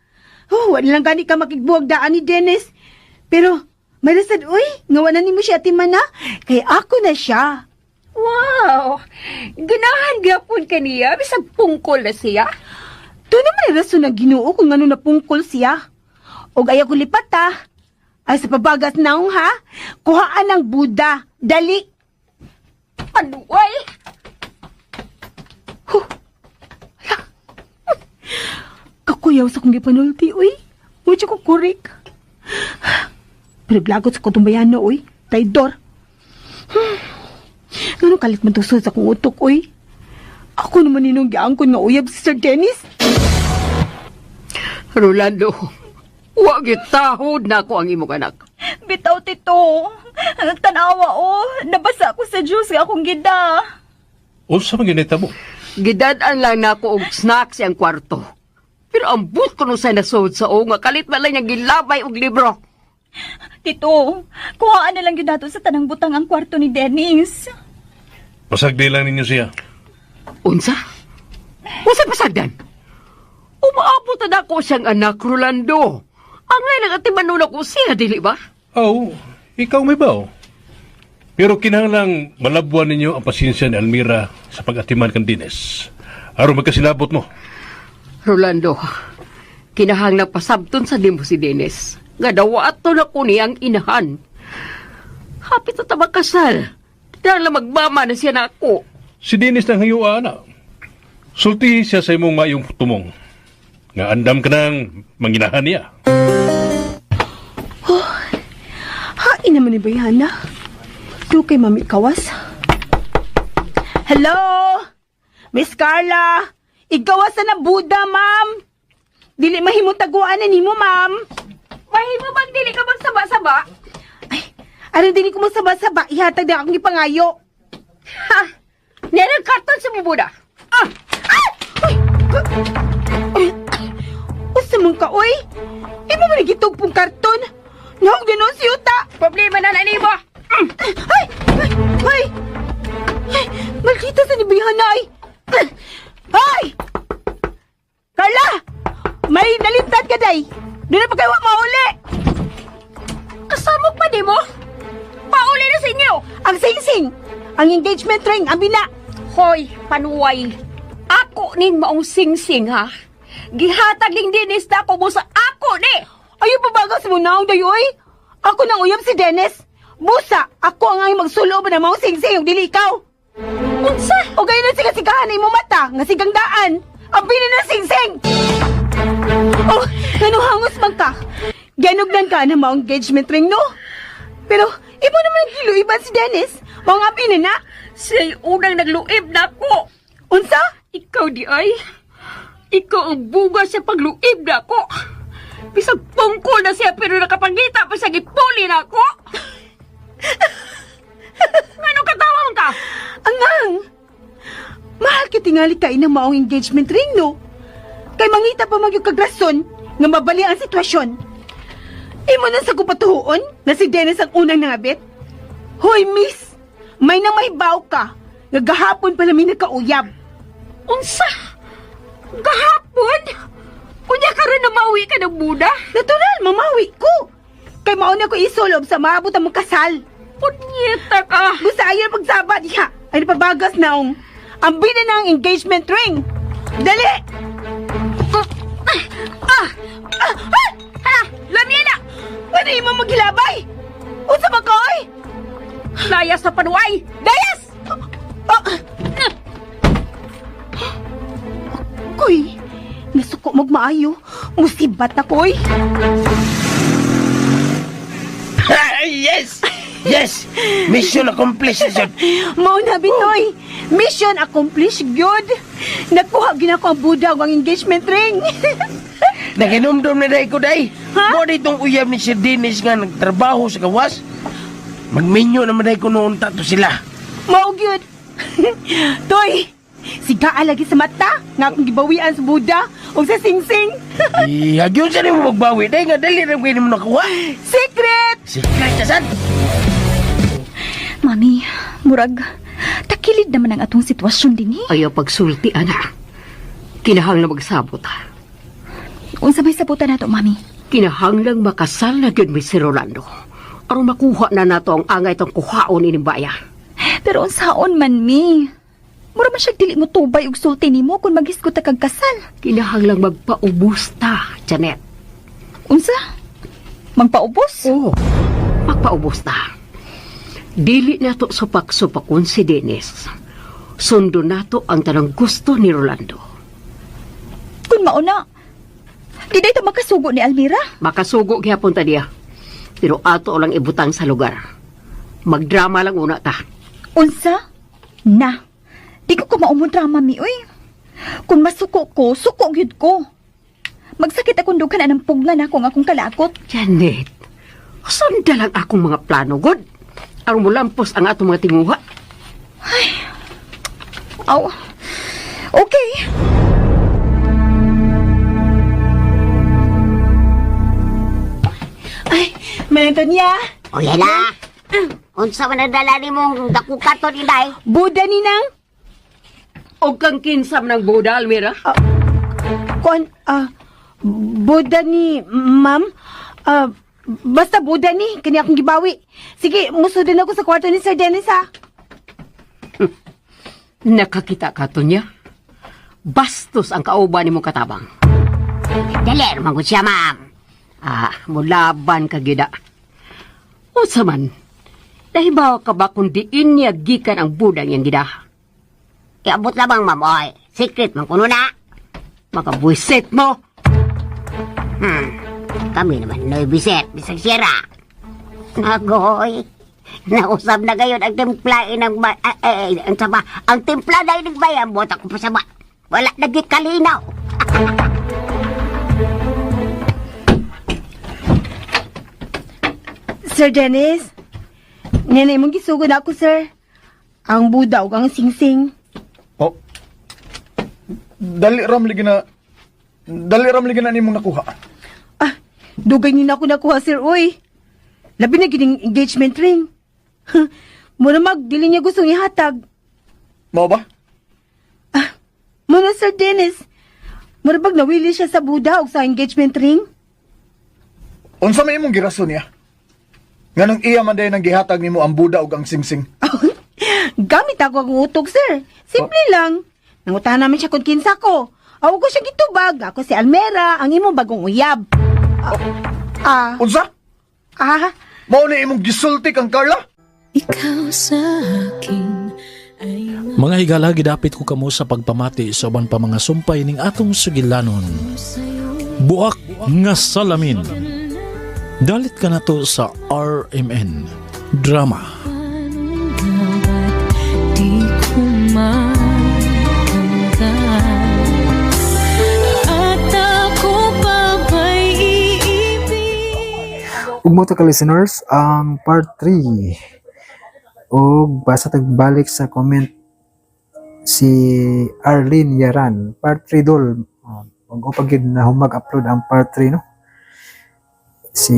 Oh, wala lang gani ka makigbuwag daan ni Dennis. Pero, may rasad, uy, nga wala nimo siya atiman na. Kay ako na siya. Wow! Ganahan gyapon ka niya, bisag pungkol na siya. Doon naman ang rason ng Ginoo kung ano napungkol siya. Og ayaw ko lipat ha. Ay sa pabagas naong ha. Kuhaan ang Buddha. Dali. Ano ay? Huh. Hala. Kakuyaw sa kong gipanulti, uy. Mucho ko kurik. Pero blagot sa kutumbayano, uy. Traidor. Ngano kalit man tusod sa kong utok, uy. Ako naman ninong giangkon nga uyab si Sir Dennis. Rolando, wa gitahod na ako ang imong anak. Bitaw, tito. Tanawa, oh. Nabasa ko sa juice nga akong gida. Unsa man ginita mo? Gidad-an lang nako og snacks ang kwarto. Pero ang but ko nung sa nasod sa o nga kalit man lang niyang gilabay og libro. Tito, kuhaan na lang yun nato sa tanang butang ang kwarto ni Dennis. Pasagdi lang ninyo siya. Unsa? Unsa pasagdan? Umaabot na nako siyang anak, Rolando. Ang ngayon ang atiman ko siya, dili ba? Aw, ikaw may bao. Pero kinahanglang malabuan ninyo ang pasensya ni Almira sa pag-atiman kang Dines. Aron magkasinabot mo. Rolando, kinahanglang pasabton sa nimo si Dennis. Nga daw ato na ko niyang inahan. Hapit na ta makasal. Kinahanglang magmama na siya na ako. Si Dennis nang hayuan na. Sulti siya sa imong maayong tumong. Nga andam ka nang manginahan niya. Hain naman ni Bayhana. Do kay Mami Kawas. Hello? Miss Carla? Igawas na na Buddha, ma'am. Dili mahimong taguan na nimo, ma'am. Mahimo bang dili ka magsaba-saba? Ay, aron dili ko magsaba-saba, ihatag na akong gipangayo. Ha? Nerang karton sa mubuda. Ah! Ah! Uy! Uy! Usa man ka, uy! Imo man gitog pong karton. Nahog din si Uta. Problema na na nimo. Ay! Ay! Ay! Ay! Maldita sa nibihan ay! Ay! Carla! May nalimtan ka, day! Doon na pa kayo mauli! Kasamok pa di mo? Pauli na sa inyo. Ang singsing! Ang engagement ring! Ang bina! Hoy, panuway. Ako ning maong singsing ha. Gihatag ning dinis na ako mo sa ako ni. Ayaw pabagas mo na, dayoy! Ako nang uyab si Dennis! Busa! Ako ang ay magsulob na maong singsing yung dili ikaw! Unsa? O gayon ang sigasikahan na imong mata, nga sigang daan! Ang bina ng singsing! Oh, ganong hangos man ka! Ganugnan ka na maong engagement ring, no? Pero, ibo naman ang giluiban si Dennis. Maong abi na na. Siya'y unang nagluib na ako. Unsa? Ikaw di ay. Ikaw ang bunga sa pagluib na ako. Bisag pungkol na siya pero nakapangita pa siya gipuli na ako. Ngano katawa man ka? Angang! Mahal ka tingali ka ina maong engagement ring, no? Kay mangita pa magyug kag rason nga mabali ang sitwasyon. Imo na sa kupatuon na si Dennis ang unang nangabit. Hoy, miss! May nang mahibaw ka. Nga gahapon pala may nagkauyab. Unsa? Gahapon? Unya karon na mauwi ka ng Buda? Natural, mamawi ko. Kay mao na ko isulob sa maabot ang kasal. Punyeta ka! Gusto ayaw pagsaba diha. Ay napabagas na ong. Ang bida na ang engagement ring. Dali! Ah! Ah! Ah! Ah! Lamiela! Ano imo maghilabay? Unsa ba ka, oy? Layas sa panuay! Dayas! Ah! Kuy, nasuko magmaayo. Musibat na koy. Yes! Yes! Mission accomplished, sir. Mao na bitoy. Mission accomplished gyud. Nakuha gina ko ang budaw ang engagement ring. Naginumdum na day ko, day. Ha? Mo ditong uyab ni Sir Dennis nga nagtrabaho sa gawas. Magminyo naman day ko noon tato sila. Mao gyud. Toy, siga lagi sa mata nga akong gibawian sa Buddha ug sa singsing. Ihagyon sa nimo magbawi, day nga dali ra kayo nimo nakuha. Secret! Secret ka sad. Mami, murag, takilid naman ang atong sitwasyon din eh. Ayaw pagsulti, ana. Kinahanglan magsabot. Unsa may sabutan nato, Mami? Kinahanglang makasal na gyud mi si Rolando. Aron makuha na nato ang angay tong kuhaon ining baya. Pero unsaon man mi? Mura man siya dili mo tubay og sulti nimo kung maghisgot ta kag kasal. Kinahanglang magpaubos ta, Janet. Unsa? Magpaubos? Oo. Magpaubos ta. Dili nato supak-supakon si Dennis. Sundo nato ang tanang gusto ni Rolando. Kung mauna, di day ta makasugo ni Almira. Makasugo gihapon ta niya. Pero ato lang ibutang sa lugar. Magdrama lang una ta. Unsa? Na. Di ko kumaumon drama mi, uy. Kung masuko ko, suko gyud ko. Magsakit akong dughan anang pugna na akong akong kalakot. Janet, sunda lang akong mga plano, God. Aron molampos ang atong mga tinguha. Aw. Okay. Ay, Manantonia, O yala. Unsa man ang dala nimong dakukaton inday? Buddha ni nang Og kang kinsam ng Buddha, Almira. kon Buddha ni ma'am. Ah, basta Buddha ni kani akong gibawi. Sige, musudin ako sa kwarto ni Sir Dennis ha. Nakakita ka to niya. Bastos ang kauban ni mong katabang. Dali man gud siya, ma'am. Ah, mulaban ka gida. Unsa man, nahibaw ka ba kung diin niya gikan ang budang iyang gida? Iabot lamang, ma'am, oy. Secret man kuno na. Makabuisit mo! Kami naman noy biset, bisag sira. Agoy. Nausab na gayon ang timpla inang ba, ah, eh, ang sama, ang timpla na ining bayan, bota ko pa sama. Wala lagi kalinaw. Sir Dennis, nanay mong gisugod ako, sir. Ang Buddha ug ang singsing. Oh. Dali ram lagi na dali ram lagi na nimong nakuha. Ah, dugay ni na ako nakuha, sir, uy. Labi na gining engagement ring. Muna mag, dili niya gustong ihatag. Mao ba? Muna, Sir Dennis, mura bag nawili siya sa Buddha ug sa engagement ring? Unsa may imong girason niya? Nganong iya man dayon ang gihatag nimo ang buda ug ang singsing? Gamit ako ang utok, sir. Simple lang. Nangutahan namin siya kung kinsa ko. Ako ko siya gitubag. Ako si Almera, ang imong bagong uyab. Ah, ah, Unsa? ah, Mao ni imong gisulti kang Carla? Mga higala, gidapit ko kamo sa pagpamati sa uban pa mga sumpay ning atong sugilanon. Buak nga salamin. Dalit ka na to sa RMN Drama. Ug mo to ka listeners, ang part 3. Og basta tagbalik sa comment si Arlene Yaran. Part 3 dol. Oh, wag ko pag na humag-upload ang part 3 no. Si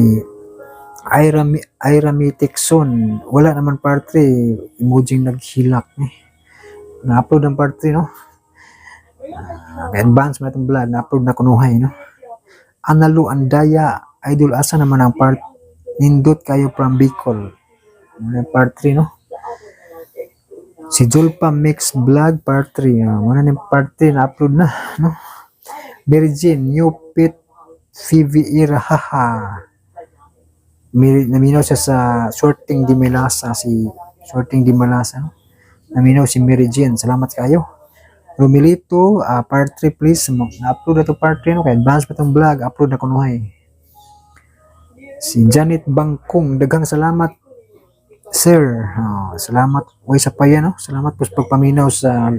Ira, Ira Mitikson. Wala naman part 3. Emoji naghilak eh. Na-upload ang part 3 no. Ah, advance man itong vlog. Na-upload na kunuhay no. Analu Andaya. Idol asa naman ang part Nindot kayo from Bicol. Muna part 3, no? Si Julpa Mix Vlog part 3. Muna ni part 3 na-upload na, no? Virgin, New Pit TV era, haha. Naminaw siya sa Sorting di Melasa, si Sorting di Malasa, no? Naminaw si Mary Jane. Salamat kayo. Romilito, part 3 please. Na-upload na to part 3, no? Kaya advance pa tong vlog, upload na kunuhay. Si Janet Bangkong, daghang salamat, sir. Oh, salamat. Uy, sa pa yan, no? Salamat po sa pagpaminaw sa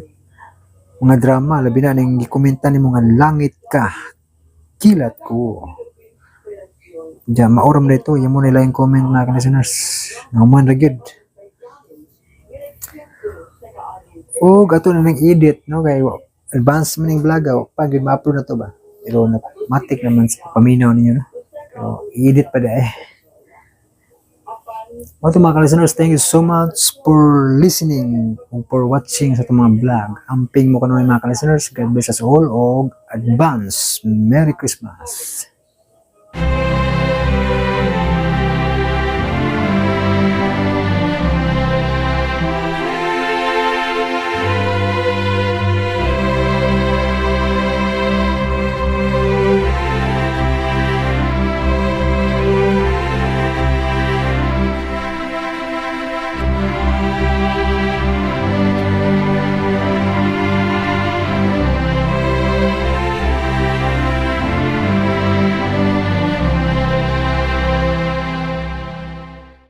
mga drama. Labi na ning gikomenta ni mga langit ka. Kilat ko. Diyan, maoram na ito. Yan mo nila yung comment na listeners. Nauman ra gyud. O, gato na nang edit, no? Kay advance man yung vlog, ah. Pag ma-upload na to ba? Pero na, matik naman sa paminaw ninyo, no? Pero i-edit pa da eh. Mga mga listeners, thank you so much for listening o for watching sa itong mga vlog. Amping mo kanunay mga listeners. God bless us all o advance. Merry Christmas.